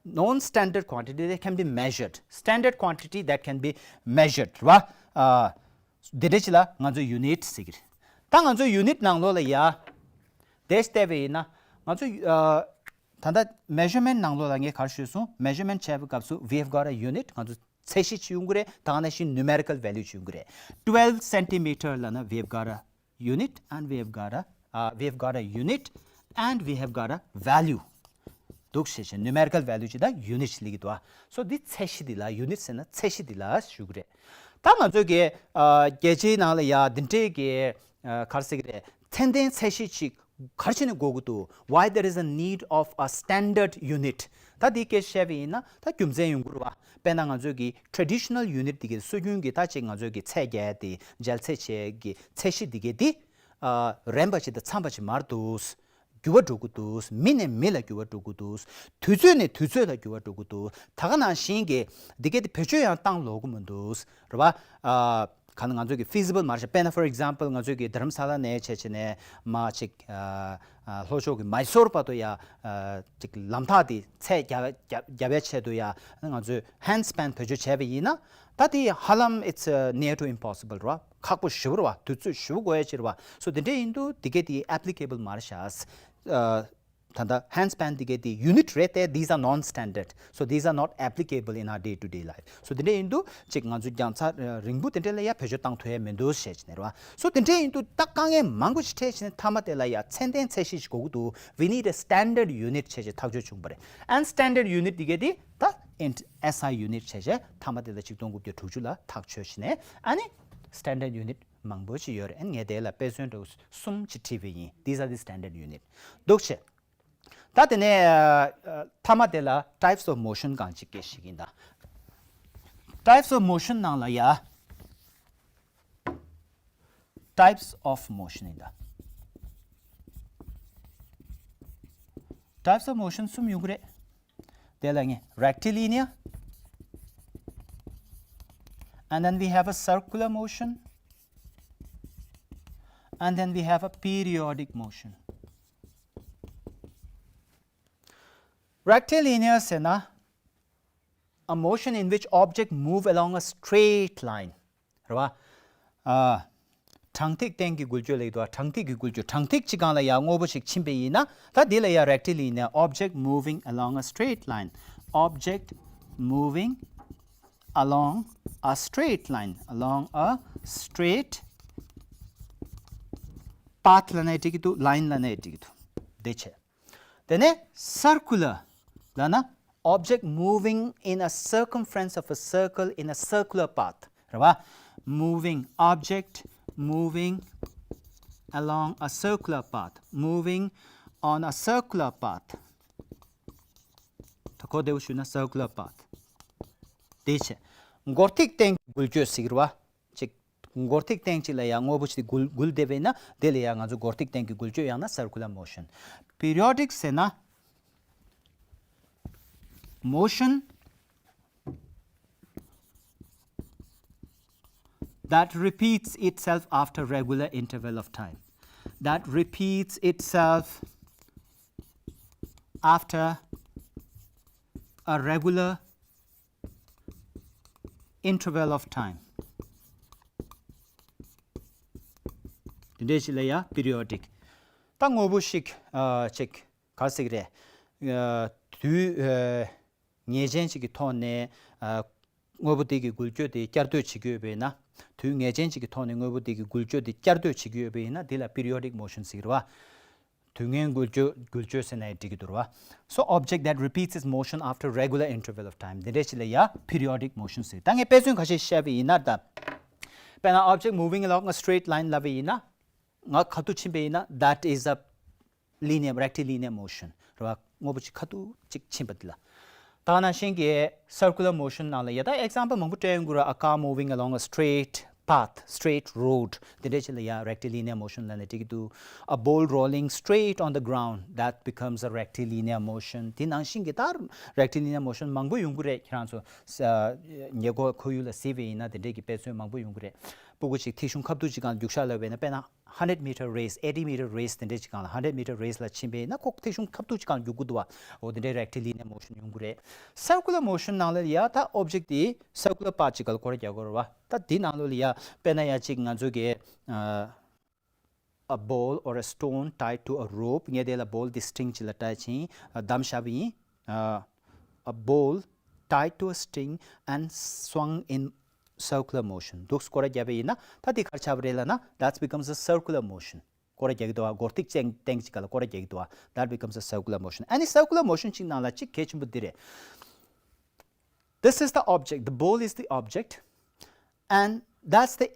non standard quantity that can be measured, standard quantity that can be measured རེད་བ། ཨ། དེ་འདྲ་ཅིག་ལ་ང་ཚོ་unit་ཟེར་གྱི་རེད། ད་ང་ཚོ་unit་ནང་ལོགས་ལ་ཡ་དེ་བལྟས་པ་ཡིན་ན་ང་ཚོ་ཨ། ད་ལྟ་measurement་ནང་ལོགས་ལ་ངས་ག་རེ་ཞུས་སོང་། Measurement་བྱས་པའི་སྐབས་སུ་we have got a unit། ང་ཚོ་ཚད་གཞི་ཅིག་ཡོང་གི་རེད། ད་ག་ནང་བཞིན་numerical value་ཅིག་ཡོང་གི་རེད། Twelve centimeter་ལབ་ན་we have got a unit and we have got a, uh, we have got a unit and we have got a value. འདུག་བྱས་བྱས་numerical value་ཅིག་དང་unit་ཅིག་སླེབས་ཀྱི་འདུག་ཨ། So་འདི་ཚད་གཞི་འདི་ལ། unit་ཟེར་ན་ཚད་གཞི་འདི་ལ་ཞུ་གི་རེད། ད་ང་ཚོ་གི་ཨ་རྒྱལ་སྤྱིའི་ནང་ལ་ཡ་འདི་འདྲའི་གི་ཨ་ག་རེ་ཟེར་གི་རེད། ཚད་ལྡན་ཚད་གཞི་ཅིག་ག་རེ་བྱས་ནས་དགོས་ཀྱི་འདུག Why there is a need of a standard unit? ད་འདི་སྐད་བཤད་པ་ཡིན་ན་ད་རྒྱུ་མཚན་ཡོང་གི་རེད་བ། དཔེར་ན་ང་ཚོའི་གི་traditional unit་འདི་གའི་སྲོལ་རྒྱུན་གྱི་ད་ཅིག་ང་ཚོའི་གི་ཚད་རྒྱག་ཡ་དེ་འཇལ་ཚད་བྱེད་ཀྱི་ཚད་གཞི་འདི་གའི་དེ་ཨ་རན་པ་ཅིག་དང་འཚམ་པ་ཅིག་མ་རེད་འདུག་འགྱུར་བ་འགྲོ་གི་འདུག་མི་ནས་མི་ལ་འགྱུར་བ་འགྲོ་གི་འདུག་དུས་ཚོད་ནས་དུས་ཚོད་ལ་འགྱུར་བ་འགྲོ་གི་འདུག་ད་ག་ནང་བཞིན་གྱི་འདི་གའི་དེ་བེད་སྤྱོད་ཡང་བཏང་ལོག་གི་མི་འདུག་རེད་བ། ཨ། ག་ནང་བཞིན་ང་ཚོས་ཀྱི་feasible་མ་རེད་ཤག་དཔེར་ན་for example་ང་ཚོས་ཀྱི་དྷ་རམ་ས་ལ་ནས་བྱས་བྱས་ནས་མར་ཅིག་ཨ་ཨ་ལྷོ་ཕྱོགས་ཀྱི་མའི་སོར་བར་དུ་ཡ་ཨ་ཅིག་ལམ་ཐག་དེ་ཚད་རྒྱག་རྒྱག་རྒྱག་པའི་ཆེད་དུ་ཡ་ང་ཚོས་hand span་བེད་སྤྱོད་བྱས་པ་ཡིན་ན་ད་དེ་ཧ་ལམ་it's uh, near to impossible་རེད་བ། ཁག་པོ་ཞེ་པོ་རེད་བ། དུས་ཚོད་ཞེ་པོ་འགོར་ཡ་ཅིག་རེད་བ། So་དེ་འདྲ་ཡིན་དུས་དེ་གའི་དེ་applicable་མ་རེད་ཤག་ཨ། ད་ལྟ་hand span་དེ་གའི་དེ་unit་རེད་དེ། These are non standard, so these are not applicable in our day to day life. So་དེ་འདྲ་ཡིན་དུས་ཅིག་ང་ཚོ་རྒྱང་ཚད་རིང་པོ་དེ་འདྲ་ལ་ཡ་བེད་སྤྱོད་བཏང་ཐུབ་ཡ་མི་འདུག་བཤད་ཀྱི་ནས་རེད་བ། So་དེ་འདྲ་ཡིན་དུས་ད་དཀའ་ངལ་མང་པོ་ཞིག་འཕྲད་བྱས་ནས་མཐའ་མ་དེ་ལ་ཡ་ཚད་ལྡན་ཚད་གཞི་ཞིག་དགོས་ཀྱི་འདུག We need a standard unit་བྱས་བྱས་ཐག་གཅོད་བྱུང་བ་རེད། And standard unit་དེ་གའི་དེ་ད་ཨིན་S I unit་བྱས་བྱས་མཐའ་མ་དེ་ལ་ཆིག་སྟོང་དགུ་བརྒྱ་དྲུག་ཅུ་ལ་ཐག་གཅོད་བྱས་ནས་ཨ་ནི་standard unit་མང་པོ་ཞིག་ཡོད་རེད། ཨ་ནི་ངས་དེ་ལ་དཔེ་མཚོན་འདྲ་བོ་གསུམ་ཅིག་བྲིས་པ་ཡིན། These are the standard unit། འདུག་བྱས། ད་དེ་ནས་ཨ་མཐའ་མ་དེ་ལ་types of motion་གང་ཅིག་སྐད་ཞིག་ཡིན་ད། Types of motion་ནང་ལ་ཡ་types of motion་ཡིན་ད། Types of motion་གསུམ་ཡོད་ཀྱི་རེད། དེ་ལ་ངས་rectilinear, and then we have a circular motion, and then we have a periodic motion. Rectilinear་ཟེར་ན་a motion in which object move along a straight line རེད་བ། ཨ། དྲང་ཐིག་སྟེང་གི་འགུལ་སྐྱོད་ལབ་ཀྱི་འདུག་དྲང་ཐིག་གི་འགུལ་སྐྱོད། དྲང་ཐིག་གཅིག་སྒང་ལ་ཡ་དངོས་པོ་ཞིག་ཕྱིན་པ་ཡིན་ན་ད་འདི་ལ་ཡ་rectilinear, object moving along a straight line, object moving along a straight line, along a straight path་ལབ་ནའི་འགྲིག་གི་འདུག line་ལབ་ནའི་འགྲིག་གི་འདུག་དེ་བྱས། དེ་ནས་circular ལབ་ན། Object moving in a circumference of a circle in a circular path. རེད་བ། Moving object moving along a circular path, moving on a circular path. ད་གོ་བདེ་པོ་ཞུས་ན་circular path དེ་བྱས། སྒོར་ཐིག་སྟེང་གི་འགུལ་སྐྱོད་ཟེར་གྱི་རེད་བ། ཅིག་སྒོར་ཐིག་སྟེང་གཅིག་ལ་ཡ་དངོས་པོ་ཞིག་འགུལ་འགུལ་བསྡད་པ་ཡིན་ན། དེ་ལ་ཡ་ང་ཚོ་སྒོར་ཐིག་སྟེང་གི་འགུལ་སྐྱོད་ཡང་ན་circular motion. Periodic ཟེར་ན། Motion that repeats itself after regular interval of time. That repeats itself after a regular interval of time. དེ་འདྲས་ཞིག་ལ་ཡ་periodic. ད་དངོས་པོ་ཞིག་ཨ་ཅིག་ག་ཟེར་གྱི་རེད། ཨ་དུས་ཨ་ངེས་ཅན་ཅིག་གི་ཐོག་ནས་ཨ་དངོས་པོ་དེ་གི་འགུལ་སྐྱོད་དེ་བསྐྱར་ཟློས་བྱེད་ཀྱི་ཡོད་པ་ཡིན་ན། དུས་ངེས་ཅན་ཅིག་གི་ཐོག་ནས་དངོས་པོ་དེ་གི་འགུལ་སྐྱོད་དེ་བསྐྱར་ཟློས་བྱེད་ཀྱི་ཡོད་པ་ཡིན་ན། དེ་ལ་periodic motion ཟེར་གྱི་རེད་བ། དུས་ངན་འགུལ་སྐྱོད་འགུལ་སྐྱོད་ཟེར་ན་ཡང་འགྲིག་གི་འདུག་རེད་བ། So object that repeats its motion after regular interval of time. དེ་འདྲས་ཅིག་ལ་ཡ་periodic motion ཟེར། ད་ངས་དཔེ་མཚོན་ཁ་ཤས་བཤད་པ་ཡིན་ན། ད་དཔེར་ན་object moving along a straight line ལབ་པ་ཡིན་ན། ང་ཁ་ཐུག་ཕྱིན་པ་ཡིན་ན། That is a linear, rectilinear motion. རེད་བ། དངོས་པོ་ཅིག་ཁ་ཐུག་ཅིག་ཕྱིན་པ་དེ་ལ། ད་ནང་བཞིན་གྱི་circular motion ནང་ལ་ཡ། ད་example མང་པོ་སྤྲད་ཡོང་གི་རེད། A car moving along a straight path, straight road. དེ་འདྲས་ཅིག་ལ་ཡ་rectilinear motion ལབ་ནས་འགྲིག་གི་འདུག A ball rolling straight on the ground, that becomes a rectilinear motion. དེ་ནང་བཞིན་གྱི་ད་rectilinear motion མང་པོ་ཡོང་གི་རེད། ཁྱེད་རང་ཚོ་ས་ཉེ་འཁོར་ཁོར་ཡུག་ལ་གཟིགས་པ་ཡིན་ན། དེ་འདྲས་ཀྱི་དཔེ་མཚོན་མང་པོ་ཡོང་གི་རེད། སྤུ་གུ་ཅིག་ཐིག་གཞུང་ཁ་ཐུག་ཅིག་སྒང་རྒྱུག་ཤར་ལབ་པ་ཡིན་ན། དཔེར་ན་hundred meter race, eighty meter race དེ་འདྲས་ཅིག་སྒང་ལ། hundred meter race ལ་ཕྱིན་པ་ཡིན་ན། ཁོ་ཐིག་གཞུང་ཁ་ཐུག་ཅིག་སྒང་རྒྱུག་གི་འདུག་བ། འོ་དེ་འདྲའི་rectilinear motion ཡོང་གི་རེད། Circular motion ནང་ལ་ཡ་ད་object དེ་circular path ཅིག་སྒང་ལ་སྐོར་ར་རྒྱག་དགོས་རེད་བ། ད་དེ་ནང་ལོགས་ལ་ཡ་དཔེར་ན་ཡ་ཅིག་ང་ཚོ་གི་ཨ་a ball or a stone tied to a rope. ངས་དེ་ལ་ball དེ་string ཅིག་ལ་tie བྱས་བསྡམས་བཞག་པ་ཡིན། ཨ་a ball tied to a string and swung in circular motion. འདུག་སེ་སྐོར་ར་བརྒྱབ་པ་ཡིན་ན། ད་དེ་ག་རེ་ཆགས་པ་རེད་ལབ་ན། That becomes a circular motion. སྐོར་ར་རྒྱག་གི་འདུག་བ། སྒོར་ཐིག་སྟེང་སྟེང་ཅིག་སྒང་ལ་སྐོར་ར་རྒྱག་གི་འདུག་བ། That becomes a circular motion. ཨ་ནི་circular motion ཅིག་ནང་ལ་ཅིག་གལ་ཆེན་པོ་འདི་རེད། This is the object. The ball is the object. And that's the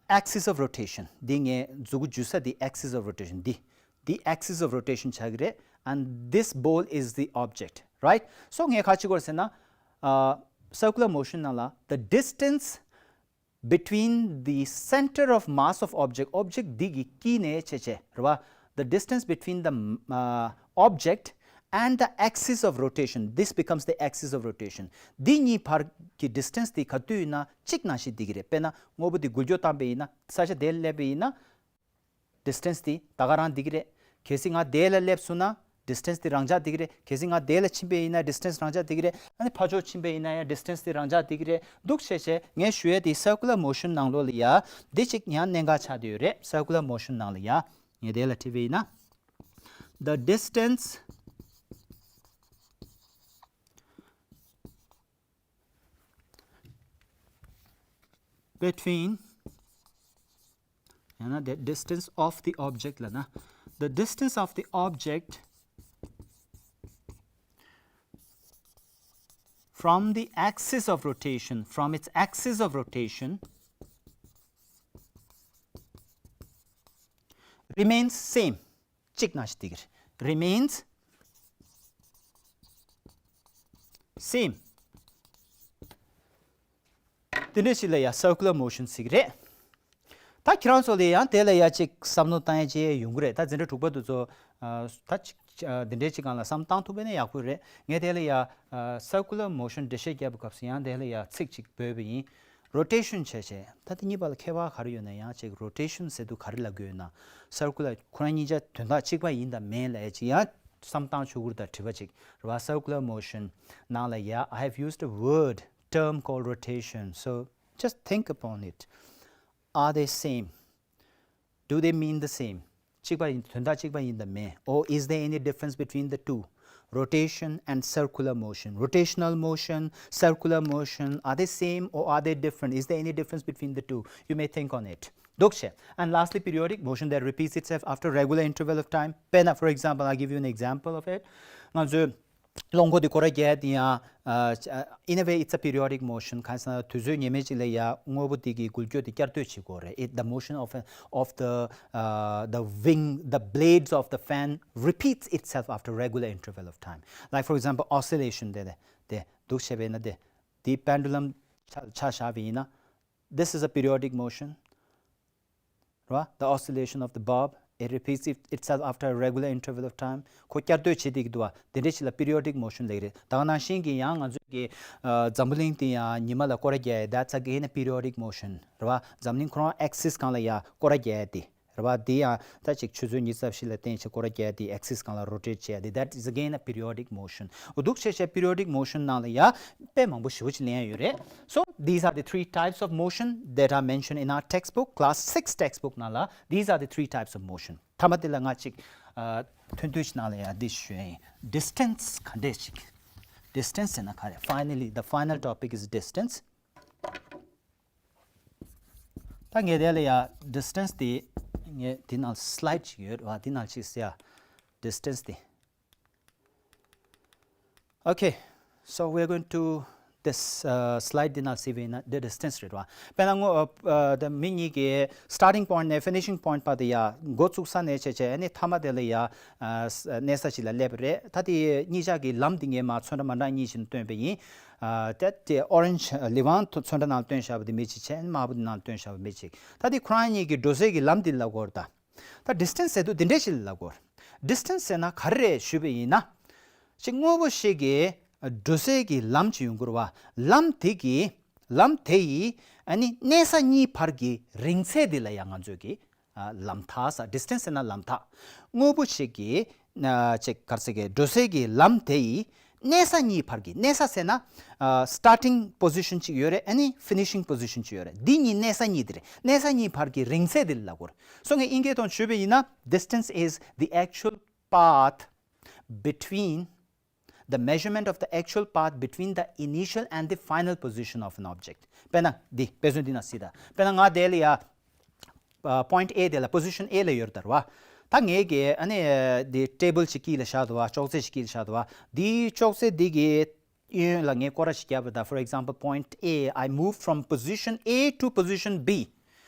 axis of rotation. འདི་ངའི་མཛུ་གུ་འཇུ་ས་འདི་axis of rotation. འདི་འདི་axis of rotation ཆགས་ཀྱི་རེད། And this ball is the object, right? So ངས་ག་རེ་བྱེད་དགོས་རེད་ཟེར་ན། ཨ་circular motion ནང་ལ། The distance between the center of mass of object, object འདི་གི་དཀྱིལ་ནས་བྱས་བྱས་རེད་བ། The distance between the uh, object and the axis of rotation, this becomes the axis of rotation. འདི་གཉིས་བར་གྱི་distance དེ་ག་དུས་ཡིན་ན་གཅིག་ནང་བཞིན་བསྡད་ཀྱི་རེད། དཔེར་ན་དངོས་པོ་འདི་འགུལ་སྐྱོད་བཏང་པ་ཡིན་ན། ས་ཆ་དེར་སླེབས་པ་ཡིན་ན། distance དེ་ད་ག་རང་བསྡད་ཀྱི་རེད། གལ་སྲིད་ང་དེ་ལ་སླེབས་སོང་ན་distance དེ་རང་འཇགས་བསྡད་ཀྱི་རེད། གལ་སྲིད་ང་དེ་ལ་ཕྱིན་པ་ཡིན་ན་distance རང་འཇགས་བསྡད་ཀྱི་རེད། ཨ་ནི་ཕར་ཕྱོགས་ཕྱིན་པ་ཡིན་ན་ཡང་distance དེ་རང་འཇགས་བསྡད་ཀྱི་རེད། འདུག་སེ་བྱས་བྱས་ངས་ཞུ་ཡས་དེ་circular motion ནང་ལོགས་ལ་ཡ་འདི་གཅིག་ཡང་གནད་འགག་ཆགས་བསྡད་ཡོད་རེད། Circular motion ནང་ལ་ཡ་ངས་དེ་ལ་བྲིས་པ་ཡིན་ན། The distance between, ཡང་ན་the distance of the object ལབ་ན། The distance of the object from the axis of rotation, from its axis of rotation, remains same. གཅིག་ནང་བཞིན་བསྡད་ཀྱི་རེད། Remains same. དེ་འདྲ་ཞིག་ལ་ཡ་circular motion ཟེར་གྱི་རེད། ད་ཁྱེད་རང་ཚོ་ལ་ཡང་དེ་ལ་ཡ་ཅིག་བསམ་བློ་བཏང་ཡ་ཅིག་ཡོང་གི་རེད། ད་འཛིན་གྲྭ་དྲུག་པ་དེ་ཚོ་ཨ་ད་ཅིག་ཨ་འདི་འདྲའི་ཅིག་སྒང་ལ་བསམ་བཏང་ཐུབ་པ་ཡིན་ན་ཡག་པོ་རེད། ངས་དེ་ལ་ཡ་ཨ་circular motion འགྲེལ་བཤད་བརྒྱབ་པའི་སྐབས་སུ་ཡང་དེ་ལ་ཡ་ཚིག་ཅིག་འབོད་པ་ཡིན། Rotation བྱས་བྱས། ད་དེ་གཉིས་བར་ལ་ཁྱད་པར་ག་རེ་ཡོད་ན། ཡང་ཅིག་rotation ཟེར་དུས་ག་རེ་ལབ་ཀྱི་ཡོད་ན། Circular ཁོ་རང་གཉིས་ཆ་དོན་དག་གཅིག་པ་ཡིན་དང་མིན་ལབ་ཡ་ཅིག་ཡང་བསམ་བཏང་ཆོག་གི་རེད། ད་དྲི་བ་ཅིག་རེད་བ། Circular motion ནང་ལ་ཡ། I have used a word, term called rotation. So just think upon it. Are they same? Do they mean the same? གཅིག་པ་ཡིན། དོན་དག་གཅིག་པ་ཡིན་དང་མིན། Or is there any difference between the two? Rotation and circular motion. Rotational motion, circular motion, are they same or are they different? Is there any difference between the two? You may think on it. འདུག་བྱས། And lastly, periodic motion that repeats itself after regular interval of time. དཔེར་ན། For example, I'll give you an example of it. ང་ཚོས་རླངས་འཁོར་འདི་སྐོར་ར་རྒྱག་ཡ་དེ་ཡང་། ཨ། In a way, it's a periodic motion. གང་ཟེར་ན་དུས་ཚོད་ངེས་མེད་ཅིག་ལ་ཡ་དངོས་པོ་དེ་གི་འགུལ་སྐྱོད་དེ་བསྐྱར་ཟློས་བྱེད་དགོས་རེད། It, the motion of a, of the, uh, the wing, the blades of the fan repeats itself after regular interval of time. Like, for example, oscillation དེ་དེ་འདུག་བྱས་པས་ན། དེ་དེ་པེན་ཌུ་ལམ་ཆ་ཆ་བཞག་པ་ཡིན་ན། This is a periodic motion. རེད་བ། The oscillation of the bulb, it repeats it- itself after a regular interval of time. ཁོ་བསྐྱར་ཟློས་བྱེད་བསྡད་ཀྱི་འདུག་བ། དེ་འདྲ་ཞིག་ལ་periodic motion ལབ་ཀྱི་རེད། ད་ག་ནང་བཞིན་གྱི་ཡང་ང་ཚོས་ཀྱི་ཨ་འཛམ་བུ་གླིང་དེ་ཡང་ཉི་མ་ལ་སྐོར་ར་རྒྱག་ཡ། That's again a periodic motion. རེད་བ། འཛམ་གླིང་ཁོ་རང་axis་སྒང་ལ་ཡ་སྐོར་ར་རྒྱག་ཡ་དེ། རེད་བ། དེ་ཡང་ད་ཅིག་ཆུ་ཚོད་ཉི་ཤུ་རྩ་བཞི་ལ་བརྟེན་བྱས་སྐོར་ར་རྒྱག་ཡ་དེ། Axis་སྒང་ལ་rotate་བྱེད་ཡ་དེ། That is again a periodic motion. འདུག་བྱས་བྱས་periodic motion་ནང་ལ་ཡ་དཔེ་མང་པོ་ཞེ་པོ་ཅིག་ལེན་ཡ་ཡོད་རེད། So, these are the three types of motion that are mentioned in our textbook, class six textbook ནང་ལ། These are the three types of motion. མཐའ་མ་དེ་ལ་ང་ཅིག་ཨ་ཐུང་ཐུང་ཞིག་ནང་ལ་ཡ་འདི་ཞུ་ཡ་ཡིན། Distance་ག་འདྲས་ཞིག Distance་ཟེར་ན་ག་རེ། Finally, the final topic is distance. ད་ངས་དེ་ལ་ཡ་distance་དེ། ངས་དེ་ནང་slide་ཅིག་ཡོད་བ། དེ་ནང་ཅིག་ཟེར་ཡ། Distance་དེ། Okay, so we're going to this, uh, slide དེ་ནང་གཟིགས་པ་ཡིན་ན། དེ་distance་རེད་བ། དཔེར་ན་ངོ་ཨ་ཨ་ད་མི་གཉིས་ཀྱི་starting point་ནས་finishing point་བར་དུ་ཡ་འགོ་བཙུགས་ས་ནས་བྱས་བྱས། ཨ་ནི་མཐའ་མ་དེ་ལ་ཡ་ཨ་གནས་ས་ཞིག་ལ་སླེབས་པ་རེད། ད་དེ་གཉིས་ཆ་གི་ལམ་དེ་ངས་མར་ཚོན་ཁྲ་མ་འདྲ་གཉིས་ཤིག་སྟོན་པ་ཡིན། ཨ་ད་དེ་orange་ལི་ཝང་ཚོན་ཁྲ་ནང་སྟོན་བཞག་པ་དེ་མི་གཅིག་བྱས། དམར་པོ་དེ་ནང་སྟོན་བཞག་པ་མི་གཅིག་ད་དེ་ཁོ་རང་གཉིས་ཀྱི་འགྲོ་སའི་གི་ལམ་དེ་ལ་གོ་ར། ད་ད་distance་ཟེར་དུས་འདི་འདྲས་ཞིག་ལ་གོ། Distance་ཟེར་ན་ག་རེ་རེད་ཞུས་པ་ཡིན་ན། ཅིག་དངོས་པོ་ཞིག་གི་འགྲོ་སའི་གི་ལམ་ཅིག་ཡོང་གི་རེད་བ། ལམ་དེ་གི་ལམ་དེ་ཡི་ཨ་ནི་གནས་ས་གཉིས་བར་གྱི་རིང་ཚད་དེ་ལ་ཡང་ང་ཚོས་ཀྱི་ཨ་ལམ་ཐག་ཟེར། Distance་ཟེར་ན་ལམ་ཐག་དངོས་པོ་ཞིག་གི་ཨ་ཅིག་ག་རེ་ཟེར་གི། འགྲོ་སའི་གི་ལམ་དེ་ཡི་གནས་ས་གཉིས་བར་གྱི། གནས་ས་ཟེར་ན་ཨ་starting position་ཅིག་ཡོད་རེད། ཨ་ནི་finishing position་ཅིག་ཡོད་རེད། འདི་གཉིས་གནས་ས་གཉིས་དེ་རེད། གནས་ས་གཉིས་བར་གྱི་རིང་ཚད་དེ་ལ་གོ་ར། སོ་ངས་དབྱིན་སྐད་ཐོག་ཞུས་པ་ཡིན་ན། Distance is the actual path between, the measurement of the actual path between the initial and the final position of an object. དཔེར་ན་འདི་དཔེ་མཚོན་འདི་ནང་གཟིགས་དང་། དཔེར་ན་ང་དེ་ལ་ཡ་ཨ་point A་དེ་ལ། Position A་ལ་ཡོད་རེད་ད། རེད་བ། ད་ངས་ཀྱི་ཨ་ནི་འདི་table་ཅིག་དཀྱིལ་ལ་བཞག་འདུག་བ། ཅོག་ཙེ་ཞིག་དཀྱིལ་ལ་བཞག་འདུག་བ། འདི་ཅོག་ཙེ་འདི་གི་གཡས་གཡོན་ལ་ངས་སྐོར་ར་ཞིག་བརྒྱབ་པ་དང་། For example, point A, I moved from position A to position B.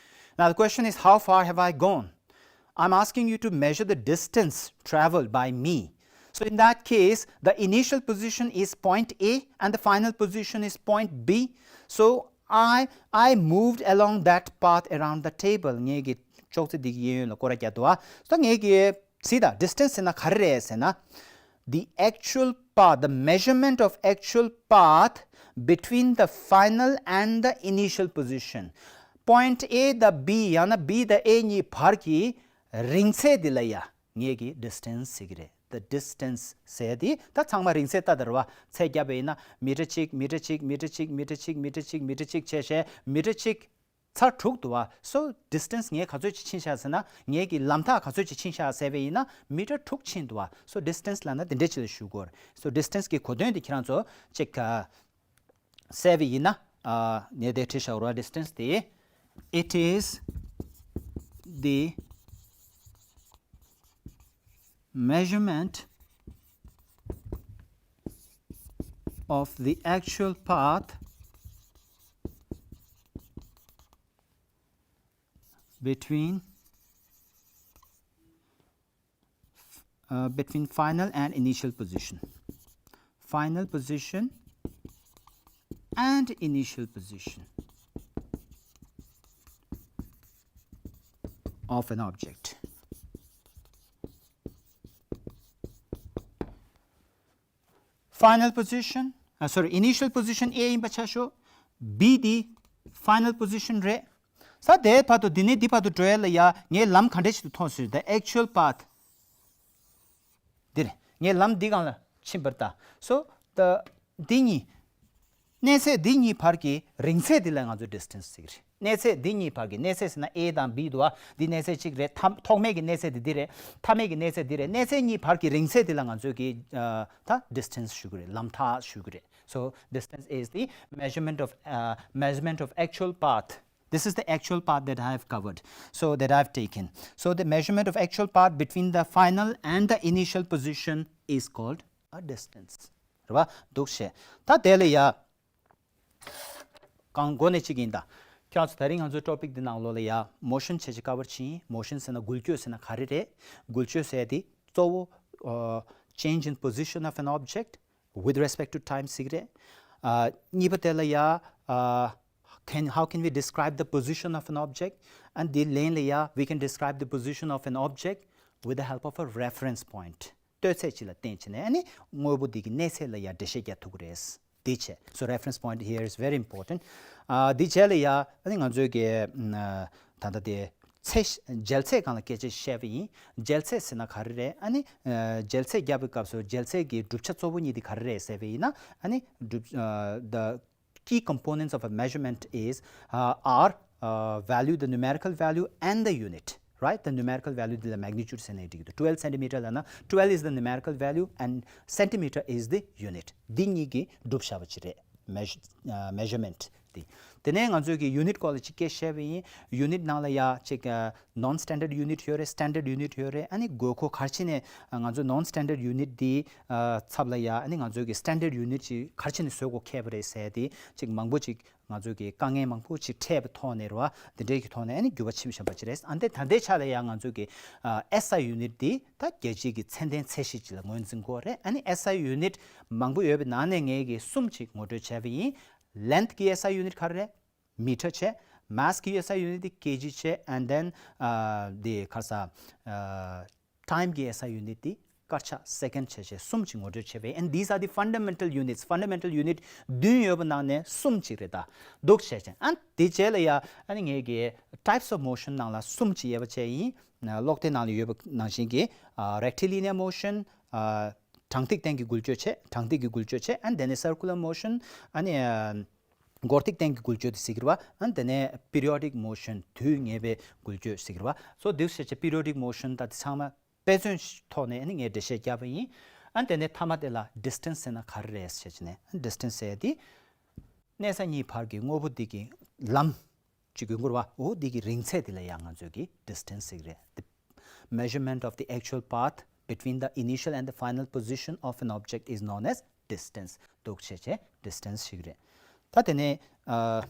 Now the question is, how far have I gone? I'm asking you to measure the distance traveled by me. So in that case, the initial position is point A and the final position is point B. So I, I moved along that path around the table. ངས་ཀྱི་ཅོག་ཙེ་འདི་གི་གཡས་གཡོན་ལ་སྐོར་ར་བརྒྱབ་འདུག་བ། ད་ངས་ཀྱི་གཟིགས་དང་། Distance་ཟེར་ན་ག་རེ་རེད་ཟེར་ན། The actual path, the measurement of actual path between the final and the initial position. Point A དང་B་ཡང་ན་B་དང་A་གཉིས་བར་གྱི་རིང་ཚད་འདི་ལ་ཡ་ངས་ཀྱི་distance་ཟེར་གྱི་རེད། The distance་ཟེར་དེ་ད་ཚང་མ་རིང་ཚད་ལྟ་དང་། རེད་བ། ཚད་བརྒྱབ་པ་ཡིན་ན་མི་ཊར་གཅིག་མི་ཊར་གཅིག་མི་ཊར་གཅིག་མི་ཊར་གཅིག་བྱས་བྱས་མི་ཊར་གཅིག་ཚར་དྲུག་འདུག་བ། So distance་ངས་ག་ཚོད་ཅིག་ཕྱིན་ཤག་ཟེར་ན། ངས་ཀྱི་ལམ་ཐག་ག་ཚོད་ཅིག་ཕྱིན་ཤག་ཟེར་བ་ཡིན་ན་མི་ཊར་དྲུག་ཕྱིན་འདུག་བ། So distance་ལབ་ན་དེ་འདྲས་ཅིག་ལ་ཞུ་དགོས་རེད། So distance་གི་གོ་དོན་དེ་ཁྱེད་རང་ཚོ་ཅིག་ག་གཟིགས་པ་ཡིན་ན། ཨ་ངས་དེ་བྲིས་བཞག་རེད་བ། Distance་དེ། It is the measurement of the actual path between, uh, between final and initial position. Final position and initial position of an object. Final position, uh, sorry, initial position A་ཡིན་པ་ཆ་ཞོག B་འདི་final position་རེད། ས་དེའི་བར་དུ། འདི་ནས་འདི་བར་དུ་འགྲོ་ཡ་ལ་ཡ་ངས་ལམ་ག་འདྲས་ཞིག་ཏུ་མཐོང་ཟེར། The actual path འདི་རེད། ངས་ལམ་འདི་སྒང་ལ་ཕྱིན་པ་རེད་ད། So the འདི་གཉིས། གནས་ཚད་འདི་གཉིས་བར་གྱི་རིང་ཚད་འདི་ལ་ང་ཚོས་distance་ཟེར་གྱི་རེད། གནས་ཚད་འདི་གཉིས་བར་གྱི། གནས་ཚད་ཟེར་ན་A་དང་B་འདུག་བ། འདི་གནས་ཚད་གཅིག་རེད། མཐའ་ཐོག་མའི་གི་གནས་ཚད་འདི་འདི་རེད། མཐའ་མའི་གི་གནས་ཚད་འདི་རེད། གནས་ཚད་གཉིས་བར་གྱི་རིང་ཚད་འདི་ལ་ང་ཚོས་ཀྱི་ཨ་ད་distance་ཞུ་གི་རེད། ལམ་ཐག་ཞུ་གི་རེད། So distance is the measurement of uh, measurement of actual path. This is the actual path that I have covered, so that I have taken. So the measurement of actual path between the final and the initial position is called a distance. རེད་བ། འདུག་བྱས། ད་དེ་ལ་ཡ། གང་འགོ་ནས་གཅིག་ཡིན་ད། ཁྱེད་རང་ཚོ་ད་རིང་ང་ཚོའི་topic་འདི་ནང་ལོགས་ལ་ཡ་motion་བྱས་ཅིག་cover་བྱེད་ཡིན། Motion་ཟེར་ན་འགུལ་སྐྱོད་ཟེར་ན་ག་རེ་རེད། འགུལ་སྐྱོད་ཟེར་དེ་གཙོ་བོ་uh, change in position of an object with respect to time་ཟེར་གི་རེད། ཨ་གཉིས་པ་དེ་ལ་ཡ་ཨ་can how can we describe the position of an object? And དེ་ལན་ལ་ཡ་we can describe the position of an object with the help of a reference point. ལྟོས་ཚད་ཅིག་ལ་བརྟེན་བྱས་ནས་ཨ་ནི་དངོས་པོ་འདི་གི་གནས་ཚད་ལ་ཡ་འགྲེལ་བཤད་རྒྱག་ཐུབ་ཀྱི་རེད། འདི་བྱས། So reference point here is very important. ཨ་འདི་བྱས་ལ་ཡ་ཨ་ནི་ང་ཚོའི་གི་ཨ་ད་ལྟ་དེ་ཚད་འཇལ་ཚད་སྒང་ལ་སྐད་ཆ་བཤད་པ་ཡིན། འཇལ་ཚད་ཟེར་ན་ག་རེ་རེད། ཨ་ནི་ཨ་འཇལ་ཚད་རྒྱབ་པའི་སྐབས་སུ་འཇལ་ཚད་ཀྱི་གྲུབ་ཆ་གཙོ་བོ་གཉིས་དེ་ག་རེ་རེད་ཟེར་བ་ཡིན་ན། ཨ་ནི་གྲུབ་ཨ་the key components of a measurement is uh, are uh, value, the numerical value and the unit, right? The numerical value འདི་ལ་magnitude་ཟེར་ནས་འགྲིག་གི་འདུག twelve centimeter ལབ་ན། Twelve is the numerical value and centimeter is the unit. འདི་གཉིས་ཀྱི་གྲུབ་བྱ་བ་ཅིག་རེད། Measure- uh, measurement འདི། དེ་ནས་ང་ཚོའི་གི་unit་སྐོར་ལ་ཅིག་སྐད་བཤད་པ་ཡིན། Unit་ནང་ལ་ཡ་ཅིག uh, non standard unit་ཡོད་རེད། Standard unit་ཡོད་རེད། ཨ་ནི་དགོས་མཁོ་ག་རེ་བྱས་ནས་ང་ཚོ་non standard unit་འདི་uh, ཚབ་ལ་ཡ་ཨ་ནི་ང་ཚོའི་གི་standard unit་ཅིག་ག་རེ་བྱས་ནས་བཟོ་དགོས་ཁེལ་བ་རེད་ཟེར་དེ་ཅིག་མང་པོ་ཅིག་ང་ཚོའི་གི་དཀའ་ངལ་མང་པོ་ཅིག་འཕྲད་པའི་ཐོག་ནས་རེད་བ། འདི་འདྲའི་གི་ཐོག་ནས་ཨ་ནི་འགྱུར་བ་ཕྱིན་བཞིན་པ་ཅིག་རེད། ཨ་འདི་ད་ལྟའི་ཆ་ལ་ཡང་ང་ཚོའི་གི་ཨ་SI unit་འདི་ད་རྒྱལ་སྤྱིའི་གི་ཚད་ལྡན་ཚད་གཞི་ཅིག་ལ་ངོས་འཛིན་དགོས་རེད། ཨ་ནི་SI unit་མང་པོ་ཡོད་པའི་ནང་ནས་ངས་གི་གསུམ་ཅིག་ངོ་སྤྲོད་བྱས་པ་ཡིན། Length་གི་SI unit་ག་རེ་རེད། Meter་བྱས། Mass་གི་SI unit་འདི་kg་བྱས། And then ཨ་འདི་ག་རེ་ཟ་ཨ་Time་གི་SI unit་དེ་སྐར་ཆ་second་བྱས་བྱས་གསུམ་གྱིས་ངོ་སྤྲོད་བྱས་པས། And these are the fundamental units. Fundamental unit་བདུན་ཡོད་པ་ནང་ནས་གསུམ་གཅིག་རེད་ད། འདུག་བྱས་བྱས། ཨ་དེ་རྗེས་ལ་ཡ་ཨ་ནི་ངས་ཀྱི་types of motion་ནང་ལ་གསུམ་གཅིག་ཡོད་པ་བྱས་ཡིན། ཀློག་དེབ་ནང་ལ་ཡོད་པ་ནང་བཞིན་གྱི་rectilinear motion། གྲངས་ཐིག་སྟེང་གི་འགུལ་སྐྱོད་བྱས། གྲངས་ཐིག་གི་འགུལ་སྐྱོད་བྱས། And then a circular motion. ཨ་ནི་སྒོར་ཐིག་སྟེང་གི་འགུལ་སྐྱོད་དེ་ཟེར་གྱི་རེད་བ། ཨ་དེ་ནས་periodic motion་དུས་ངེས་པའི་འགུལ་སྐྱོད་ཟེར་གྱི་རེད་བ། So འདུག་བྱས་བྱས་periodic motion་ད་དེ་ཚང་མ་དཔེ་མཚོན་ཐོག་ནས་ཨ་ནི་ངས་འགྲེལ་བཤད་བརྒྱབ་པ་ཡིན། ཨ་དེ་ནས་མཐའ་མ་དེ་ལ་distance་ཟེར་ན་ག་རེ་རེད་ཟེར་བྱས་ནས། distance་ཟེར་དེ་གནས་ས་གཉིས་བར་གྱི་དངོས་པོ་དེ་གི་ལམ་གཅིག་ཡོད་རེད་བ། འོ་དེ་གི་རིང་ཚད་དེ་ལ་ཡང་ང་ཚོས་ཀྱི་distance་ཟེར་གྱི་རེད། The measurement of the actual path between the initial and the final position of an object is known as distance. འདུག་བྱས་བྱས་distance་ཞིག་རེད། ད་དེ་ནས་ཨ།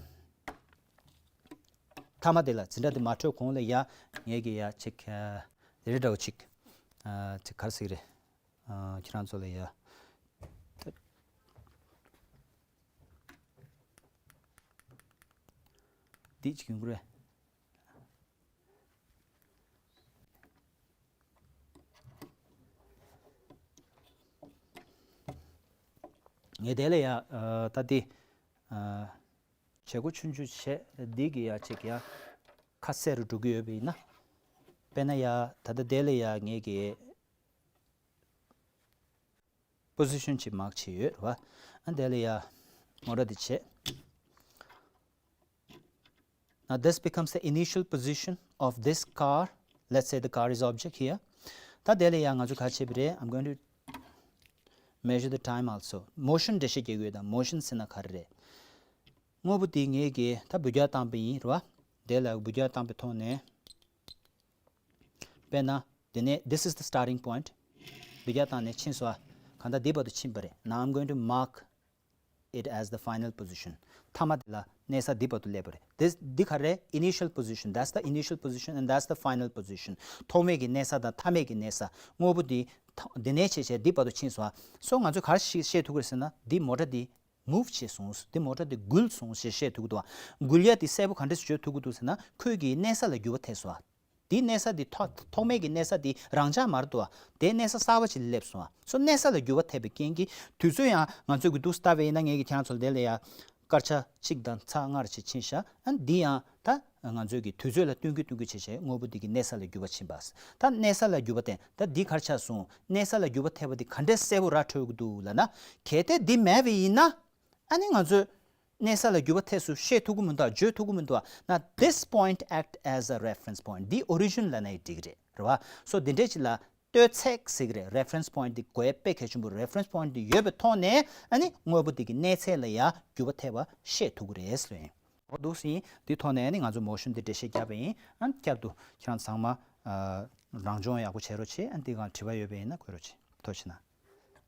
མཐའ་མ་དེ་ལ་འཛིན་གྲྭ་དེ་མ་འཕྲོད་གོང་ལ་ཡ་ངས་ཀྱི་ཡ་ཅིག་ཨ་དེ་རེ་འདྲ་བོ་ཅིག་ཨ་ཅིག་ག་རེ་ཟེར་གྱི་རེད། ཨ་ཁྱེད་རང་ཚོ་ལ་ཡ་ད་འདི་ཅིག་ཡོང་གི་རེད། ངས་དེ་ལ་ཡ་ཨ་ད་འདི་ཨ། བྱེད་སྒོ་ཆུང་ཆུང་བྱས། འདི་གི་ཡ་ཅིག་ཡ་ཁ་གསལ་རུ་འགྲོ་གི་ཡོད་པ་ཡིན་ན། དཔེར་ན་ཡ་ད་ལྟ་དེ་ལ་ཡ་ངས་ཀྱི་position་ཅིག་མར་བྱས་ཡོད་རེད་བ། ཨ་དེ་ལ་ཡ་ངོ་སྤྲོད་དེ་བྱས། Now this becomes the initial position of this car. Let's say the car is object here. ད་དེ་ལ་ཡ་ང་ཚོ་ག་བྱེད་པ་རེད། I'm going to measure the time also. Motion་འགྲེལ་བཤད་རྒྱག་གི་ཡོད་ད། Motion་ཟེར་ན་ག་རེ་རེད། དངོས་པོ་དེ་ངས་ཀྱི་ད་འབུད་རྒྱག་བཏང་པ་ཡིན་རེད་བ། དེ་ལ་འབུད་རྒྱག་བཏང་པའི་ཐོག་ནས། དཔེར་ན་དེ་ནས་this is the starting point. འབུད་རྒྱག་བཏང་ནས་ཕྱིན་སོང་ཨ། གང་ལྟར་འདི་བར་དུ་ཕྱིན་པ་རེད། Now I'm going to mark it as the final position. མཐའ་མ་དེ་ལ་གནས་ས་འདི་བར་དུ་སླེབས་པ་རེད། This འདི་ག་རེ་རེད། Initial position. That's the initial position and that's the final position. ཐོག་མའི་གི་གནས་ས་དང་མཐའ་མའི་གི་གནས་ས། དངོས་པོ་འདི་ཐ་འདི་ནས་བྱས་བྱས་འདི་བར་དུ་ཕྱིན་སོང་ཨ། So ང་ཚོས་ག་རེ་ཤེས་ཤེས་ཐུབ་ཀྱི་རེད་ཟེར་ན། འདི་མོ་ཊ་འདི་move་བྱས་སོང་། འདི་མོ་ཊ་འདི་འགུལ་སོང་ཞེས་བཤད་ཐུབ་ཀྱི་འདུག་བ། འགུལ་ཡ་འདི་གསལ་པོ་ག་འདྲས་བརྗོད་ཐུབ་ཀྱི་འདུག་ཟེར་ན། ཁོས་ཀྱི་གནས་ས་ལ་འགྱུར་བ་ཐེབས་སོང་བ། འདི་གནས་ས་འདི་ཐོག་ཐོག་མའི་གི་གནས་ས་འདི་རང་འཇགས་མ་རེད་འདུག་བ། དེ་གནས་ས་གསར་པ་ཅིག་ལ་སླེབས་སོང་བ། སོ་གནས་ས་ལ་འགྱུར་བ་ཐེབས་པའི་རྐྱེན་གྱིས་དུས་ཚོད་ཡང་ང་ཚོས་ཀྱི་འདུག་ལྟ་བས་ཡིན་ན། ངས་ཀྱི་ཁྱེད་རང་ཚོ་ལ་དེ་ལ་ཡ་སྐར་ཆ་གཅིག་དང་ཚེག་ལྔ་རེ་ཅིག་ཕྱིན་ཤག་ཨ་འདི་ཡང་ད་ང་ཚོས་ཀྱི་དུས་ཚོད་ལ་བསྟུན་གྱི་བསྟུན་གྱི་བྱས་བྱས་དངོས་པོ་འདི་གི་གནས་ས་ལ་འགྱུར་བ་ཕྱིན་པ། ད་གནས་ས་ལ་འགྱུར་བ་བསྟན། ད་འདི་ག་རེ་ཆགས་སོང་། གནས་ས་ལ་འགྱུར་བ་ཐེབས་པ་འདི་ག་འདྲས་གསལ་པོ་ར་འཕྲོད་ཀྱི་འདུག་ལབ་ན། གལ་ཏེ་འདི་མེད་པ་ཡིན་ན། ཨ་ནི་ང་ཚོས་ གནས་ས་ལ་འགྱུར་བ་ཐེབས་སུ་བཤད་ཐུབ་ཀྱི་མི་འདུག་བརྗོད་ཐུབ་ཀྱི་མི་འདུག་ན། This point act as a reference point. འདི་origin ལབ་ན་འགྲིག་གི་རེད། རེད་བ། So འདི་འདྲས་ཅིག་ལ་ལྟོས་ཚད་ཟེར་གི་རེད། Reference point འདི་དགོས་དཔེ་གལ་ཆེན་པོ། Reference point འདི་ཡོད་པའི་ཐོག་ནས་ཨ་ནི་དངོས་པོ་འདི་གི་གནས་ཚད་ལ་ཡ་འགྱུར་བ་ཐེབས་པ་བཤད་ཐུབ་ཀྱི་རེད་ཟེར་ཡིན། འོ་འདུག་སེ་ཡིན། འདི་ཐོག་ནས་ཨ་ནི་ང་ཚོ་motion འདི་འགྲེལ་བཤད་བརྒྱབ་པ་ཡིན། ཨ་ནི་བསྐྱར་དུ་ཁྱེད་རང་ཚང་མ་ཨ་རང་སྦྱོང་ཡག་པོ་བྱེད་རོགས་བྱེད། ཨ་ནི་འདི་གང་དྲི་བ་ཡོད་པ་ཡིན་ན་འགོད་རོགས་བྱེད། ཐུགས་རྗེ་གནང་།